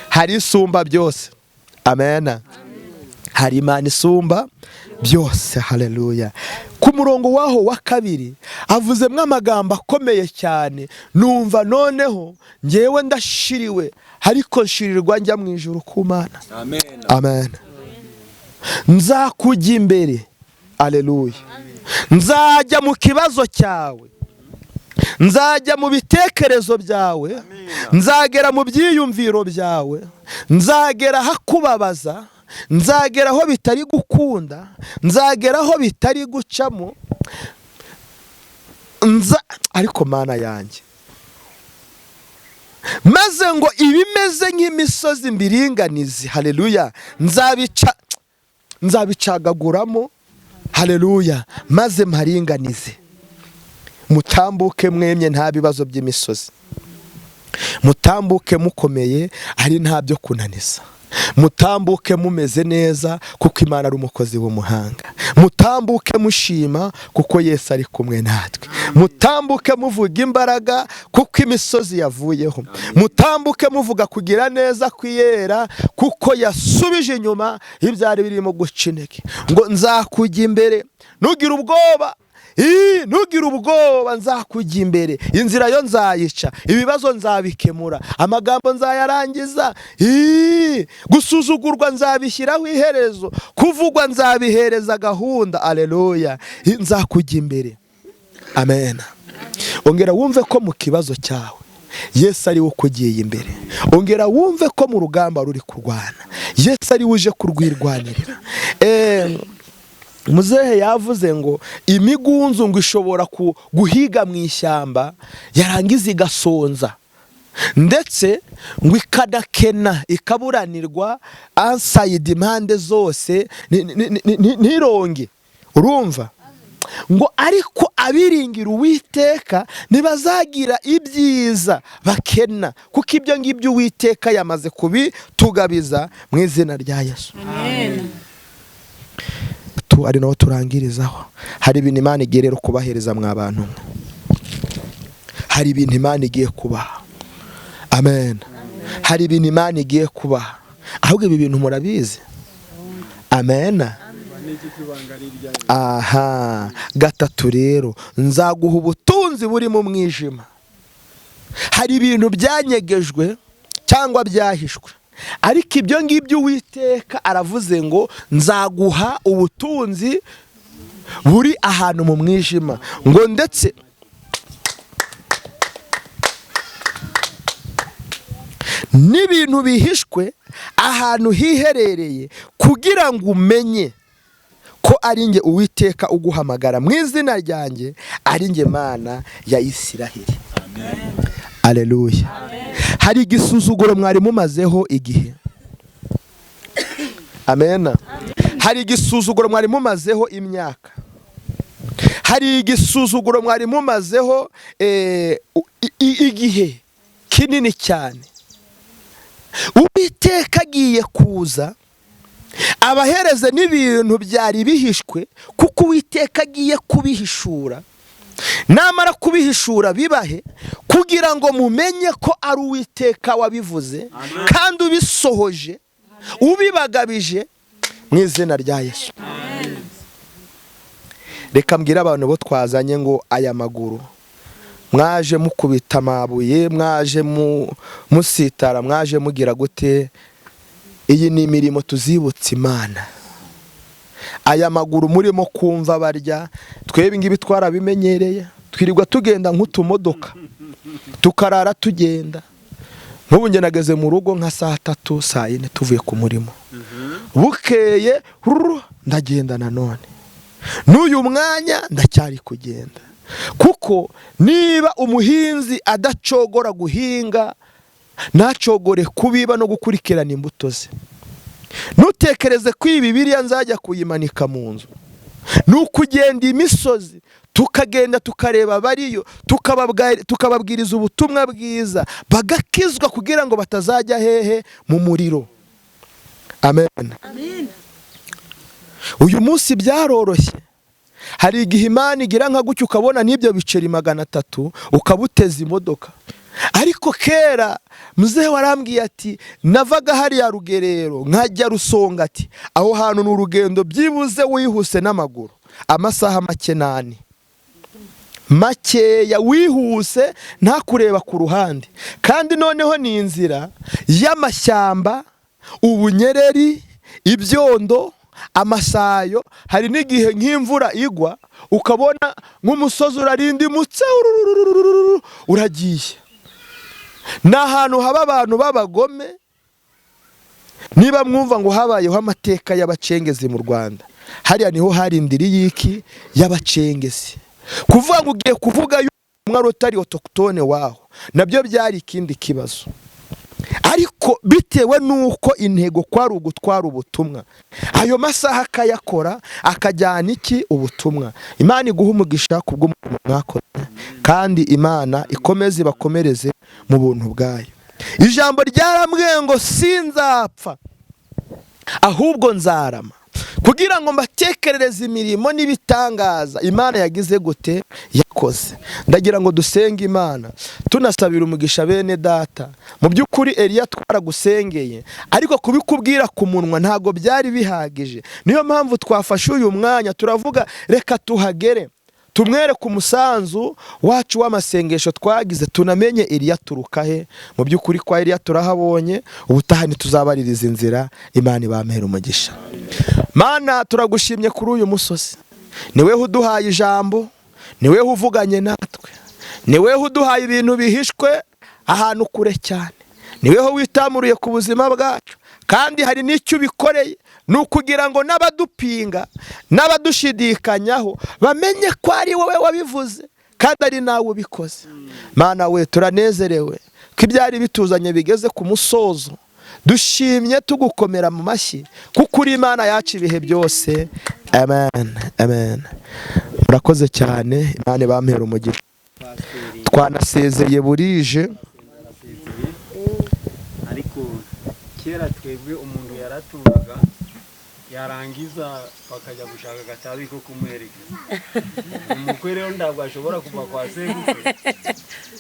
hari isumba byose. Amen. Hari Imana isumba byose. Haleluya. Ku murongo waho wa kabiri avuzemwo amagambo akomeye cyane, numva noneho ngewe ndashiriwe, ariko nshirirwa njya mu ijuru ku Mana. Amen. Amen. Nzakujya imbere. Aleluya. Nzajya mu kibazo cyawe, nzajya mu bitekerezo byawe, nzagera mu byiyumviro byawe, nzagera hakubabaza, Nzagera aho bitari gukunda, nzagera aho bitari gucamo, nza ariko Mana yanjye, maze ngo ibimeze nk'imisozi mbiringanize. Haleluya. Nzabicagaguramo. Haleluya. Maze mparinganize, mutambuke mwemye nta bibazo by'imisozi, mutambuke mukomeye ari nta byo kunaniza, mutambuke mumeze neza kuko Imana ari umukozi w'umuhanga, mutambuke mushima kuko Yesu ari kumwe natwe, mutambuke muvuga imbaraga kuko imisozi yavuyeho, mutambuke muvuga kugira neza kwiyera kuko yasubije inyuma ibyari birimo guca intege. Ngo nzakujya imbere, ntugire ubwoba, ntugire ubwoba, nzakujya imbere, inzira yo nzayica, ibibazo nzabikemura, amagambo nzayarangiza, gusuzugurwa nzabishyiraho iherezo, kuvugwa nzabihereza gahunda. Aleluya. Nzakujya imbere. Amen. Ongera wumve ko mu kibazo cyawe Yesu ari we ukugiye imbere. Ongera wumve ko mu rugamba ruri kurwana Yesu ari we uje kurwirwanirira. Muzehe yavuze ngo imigunzu ngo ishobora guhiga mu ishyamba yarangiza igasonza, ndetse ngo ikadakena ikaburanirwa ansayidi impande zose ntironge. Urumva ngo ariko abiringira Uwiteka ntibazagira ibyiza bakena, kuko ibyo ngibyo Uwiteka yamaze kubitugabiza mu izina rya Yesu. Amen. Ari naho turangirizaho. Hari ibintu Imana igiye rero kubahereza mwa bantu, hari ibintu Imana igiye kubaha. Amen. Hari ibintu Imana igiye kubaha, ahubwo ibi bintu murabizi. Amen. Aha gatatu rero, nzaguha ubutunzi buri mu mwijima. Hari ibintu byanyegejwe cyangwa byahishwe, ariko ibyo ngibyo Uwiteka aravuze ngo nzaguha ubutunzi buri ahantu mu mwijima, ngo ndetse n'ibintu bihishwe ahantu hiherereye, kugira ngo umenye ko ari nge Uwiteka uguhamagara mu izina ryanjye, ari nge Mana ya Isiraheli. Aleluya. Hari igisuzuguro mwari mumazeho igihe. Amen. Hari igisuzuguro mwari mumazeho imyaka. Hari igisuzuguro mwari mumazeho igihe kinini cyane. Uwiteka agiye kuza abahereze n'ibintu byari bihishwe, kuko Uwiteka agiye kubihishura. Namara kubihishura bibahe, kugira ngo mumenye ko ari Uwiteka wabivuze kandi ubisohoje, ubibagabije mu izina rya Yesu. Reka mbwira abantu bo twazanye ngo aya maguru mwaje mukubita amabuye, mwaje musitara, mwaje mugira gute, iyi ni imirimo tuzibutsa Imana. Aya maguru murimo kumva barya, twebwe ngibi twarabimenyereye, twirirwa tugenda nk'utumodoka, tukarara tugenda. Nk'ubu nge nageze mu rugo nka saa 3 saa 4 tuvuye ku murimo, bukeye ndagenda nanone, n'uyu mwanya ndacyari kugenda. Kuko niba umuhinzi adacogora guhinga, ntacogore kubiba no gukurikirana imbuto ze. Ntutekereze ko ibi Bibiliya nzajya kuyimanika mu nzu. Nukugenda imisozi, tukagenda tukareba bariyo, tukababwiriza ubutumwa bwiza, bagakizwa kugira ngo batazajya hehe mu muriro. Amen. Amen. Uyu munsi byaroroshye. Hari igihe Imana igira nka gutyo ukabona n'ibyo biceri 300 ukabuteza imodoka. Ariko kera muzehe warambwiye ati navaga hariya Rugerero nkajya Rusonga, ati aho hantu ni urugendo byibuze wihuse n'amaguru amasaha make nane makeya, wihuse nta kureba ku ruhande, kandi noneho ni inzira y'amashyamba, ubunyereri, ibyondo, amasayo. Hari n'igihe nk'imvura igwa ukabona nk'umusozi urarindimutse uragiye. Ni ahantu haba abantu b'abagome, Niba mwumva ngo habayeho amateka y'abacengezi mu Rwanda, hariya niho hari indiri y'iki y'abacengezi. Kuvuga ngo ugiye kuvuga umwe utari autochtone waho, nabyo byari ikindi kibazo. Ariko bitewe nuko intego kwari ugutwara ubutumwa, ayo masaha akayakora akajyana iki ubutumwa. Imana iguha umugisha kubw'umurimo mwakoze, kandi Imana ikomeze ibakomereze mu buntu bwayo. Ijambo ryarambwiye ngo sinzapfa ahubwo nzarama, kugira ngo mbatekerereze imirimo n'ibitangaza Imana yagize gute yakoze. Ndagira ngo dusenge Imana tunasabira umugisha bene data. Mu by'ukuri Eliya twaragusengeye, ariko kubikubwira ku munwa ntago byari bihagije. Niyo mpamvu twafashe uyu mwanya turavuga reka tuhagere, tumwereke umusanzu wacu w'amasengesho twagize, tunamenye Eliya turuka he. Mu by'ukuri kwa Eliya turahabonye, ubutaha ntituzabaririza inzira. Imana ibampera umugisha. Mana, turagushimye kuri uyu musozi. Niwe uduhaye ijambo, niwe uvuganye natwe, niwe uduhaye ibintu bihishwe ahantu kure cyane, niwe witamuruye ku buzima bwacu, kandi hari n'icyo ubikoreye, ni ukugira ngo n'abadupinga n'abadushidikanyaho bamenye ko ari wowe wabivuze kandi ari nawe ubikoze. Mana we, turanezerewe ko ibyari bituzanye bigeze ku musozo. Dushimye tugukomera mu mashyi kuko uri Imana yacu ibihe byose. Amen, amen. Murakoze cyane, Imana ibampera umugisha. Twanasezeye burije, ariko kera twebwe umuntu yaraturaga yarangiza bakajya gushaka agatabi ko kumuherekeza. Umukwe rero ntabwo ashobora kuva kwa sebukwe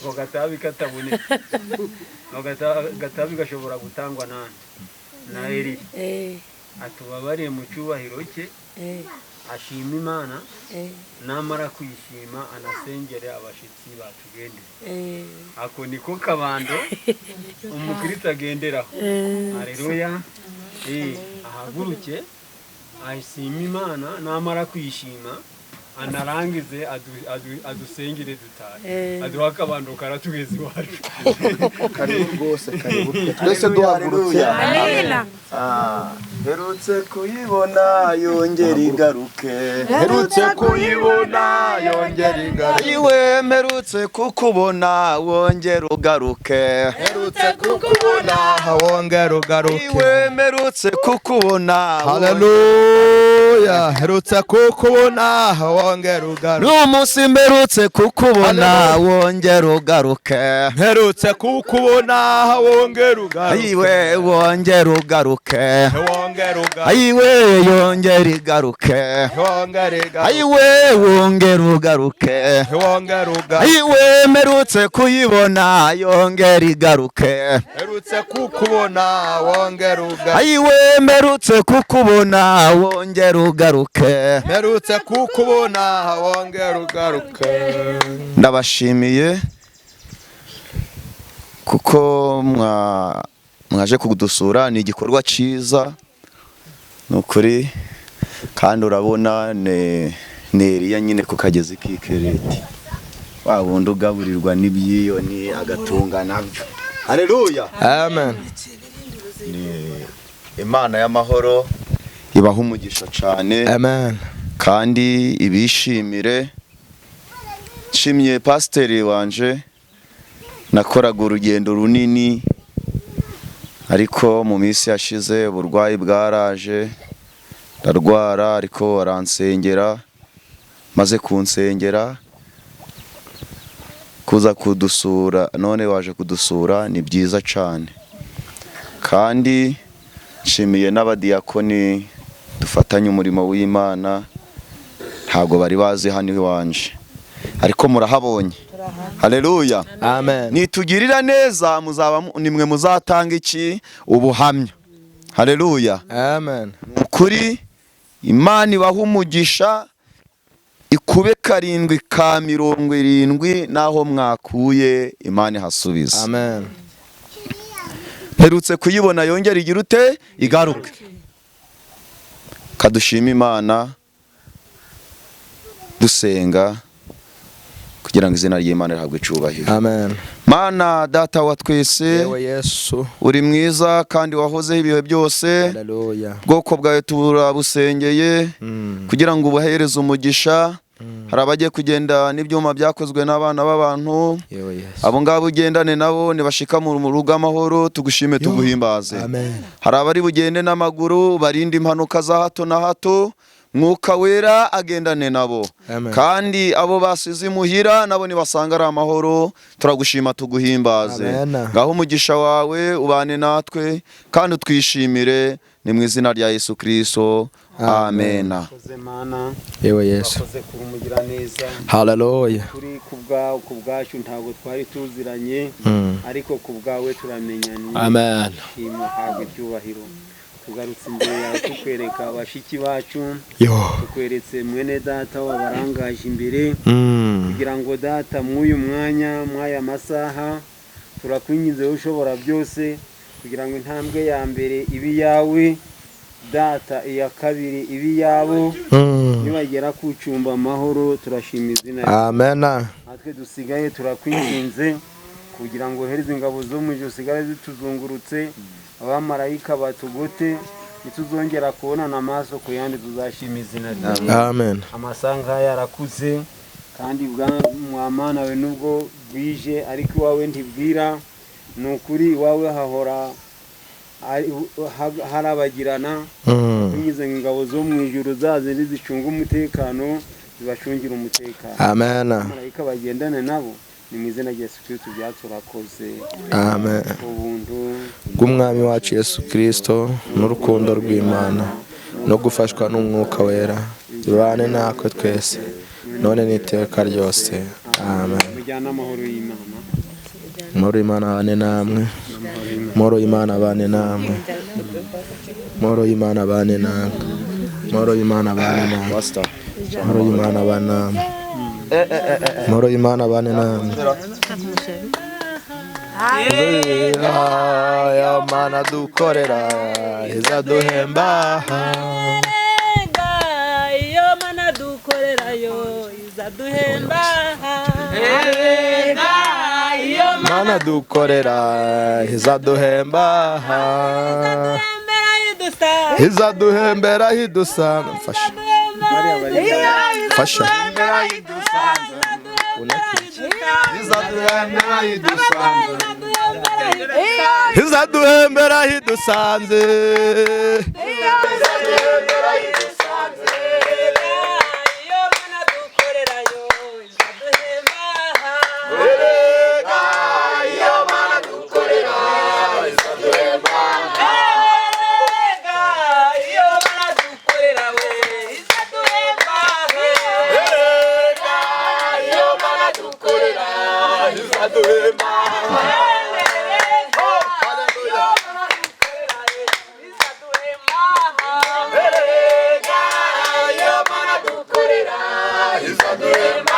ngo gatabi kataboneka, ngo gatabi gashobora gutangwa nande na Eliya. Atubabariye mu cyubahiro cye, ashima Imana, namara kuyishima anasengere abashitsi batugendere. Ako niko kabando umukristo agenderaho. Haleluya. Ahaguruke ashima Imana, namara kuyishima anarangize adusengere dutahe, aduha akabando karatugeza iwacu. Karibu rwose, karibu twese duhagurutse. Amina. Herutse kuyibona yongera igaruke, herutse kuyibona yongera igaruke, iwe mperutse kukubona wongera ugaruke, herutse kukubona wongera ugaruke, iwe mperutse kukubona. Haleluya, herutse kukubona wongera ugaruke, n'umunsi mperutse kukubona wongera ugaruke, herutse kukubona wongera ugaruke, iwe wongera ugaruke, ayiwe yongera igaruke, ayiwe wongera ugaruke, ayiwe mperutse kuyibona yongera igaruke, herutse kukubona wongera ugaruke, ayiwe mperutse kukubona wongera ugaruke, mperutse kukubona wongera ugaruke. Ndabashimiye kuko mwaje kudusura, ni igikorwa cyiza nukuri, kandi urabona ne Eliya nyine ku kagezi k'ikereti, wa wundi ugaburirwa n'ibyiyoni agatunga nabyo. Haleluya, amen. Ni Imana y'amahoro ibaha umugisha cyane, amen, kandi ibishimire. Nshimye pasiteri wanje, nakoraga urugendo runini, ariko mu minsi yashize uburwayi bwaraje ndarwara, ariko aransengera, maze kunsengera kuza kudusura, none waje kudusura ni byiza cyane. Kandi nshimiye n'abadiyakoni dufatanye umurimo w'Imana, ntago bari bazi hano iwanje, ariko murahabonye. Haleluya, amen. Nitugirira neza muzaba nimwe muzatanga iki ubuhamya. Haleluya, amen. Ukuri Imana ibaha umugisha, ikube 7 ka 70 naho mwakuye Imana ihasubiza. Amen. Mperutse kuyibona yongera igira ute igaruke. Kadushima Imana dusenga. kugira ngo izina ry'Imana rihabwe icyubahiro. Amen. Mana data wa twese, Yewe Yesu, uri mwiza kandi wahozeho ibihe byose. Haleluya. Bwoko bwawe turabusengeye kugira ngo ubuhereze umugisha. Hari abagiye kugenda n'ibyuma byakozwe n'abana b'abantu, Yewe Yesu. abo ngabo ugendane nabo nibashika mu rugo amahoro, tugushime tuguhimbaze. Amen. Hari abari bugende n'amaguru, barinde impanuka za hato na hato, Mwuka Wera agendane nabo. Amen. Kandi abo basize imuhira nabo nibasanga ari amahoro, turagushima tuguhimbaze. Amen. Ngaho umugisha wawe ubane natwe kandi utwishimire, ni mu izina rya Yesu Kristo. Amen. Urakoze Mana. Yewe Yesu. Urakoze kuba umugiraneza. Haleluya. Turi ku bwacu ntabwo twari tuziranye, ariko ku bwawe turamenyanye. Amen. Shimwa, habwa icyubahiro. Tugarutse imbere yawe tukwereka bashiki bacu, Yo. tukweretse mwene data wabarangaje imbere, kugira ngo data mw'uyu mwanya, mw'aya masaha, turakwinginze wowe ushobora byose, kugira ngo intambwe ya mbere ibe iyawe data, iya kabiri ibe iyabo, nibagera ku cumba amahoro, turashima izina ryawe. Amen. Natwe dusigaye turakwinginze kugira ngo ohereze ingabo zo mu ijuru zigare zituzungurutse, abamarayika batugote, ntituzongera kubonana amaso ku yandi, tuzashima izina ryawe. Amen. Amasaha nk'aya arakuze, kandi mwamana we nubwo bwije ariko iwawe ntibwira. Ni ukuri iwawe hahora harabagirana. Binyuze ngo ingabo zo mu ijuru zazindi zicunga umutekano, zibacungira umutekano. Amen. Abamarayika bagendane nabo, ni mu izina rya Yesu Kristo byaturakoze. Amen. Ubuntu bw'Umwami wacu Yesu Kristo n'urukundo rw'Imana no gufashwa n'Umwuka Wera bibane natwe twese none n'iteka ryose. Amen. Mujyane amahoro y'Imana. Amahoro y'Imana abane namwe. Amahoro y'Imana abane namwe. Amahoro y'Imana abane namwe. Amahoro y'Imana abane namwe. Amahoro y'Imana abane namwe. Amahoro y'Imana abane namwe. Ya Mana dukorera izaduhemba. Iyo Mana dukorera yo izaduhemba. Iyo Mana dukorera izaduhemba. Izaduhembera idusanga. Mfasha. Mfasha. Izaduhembera idusanze. Izaduhemba.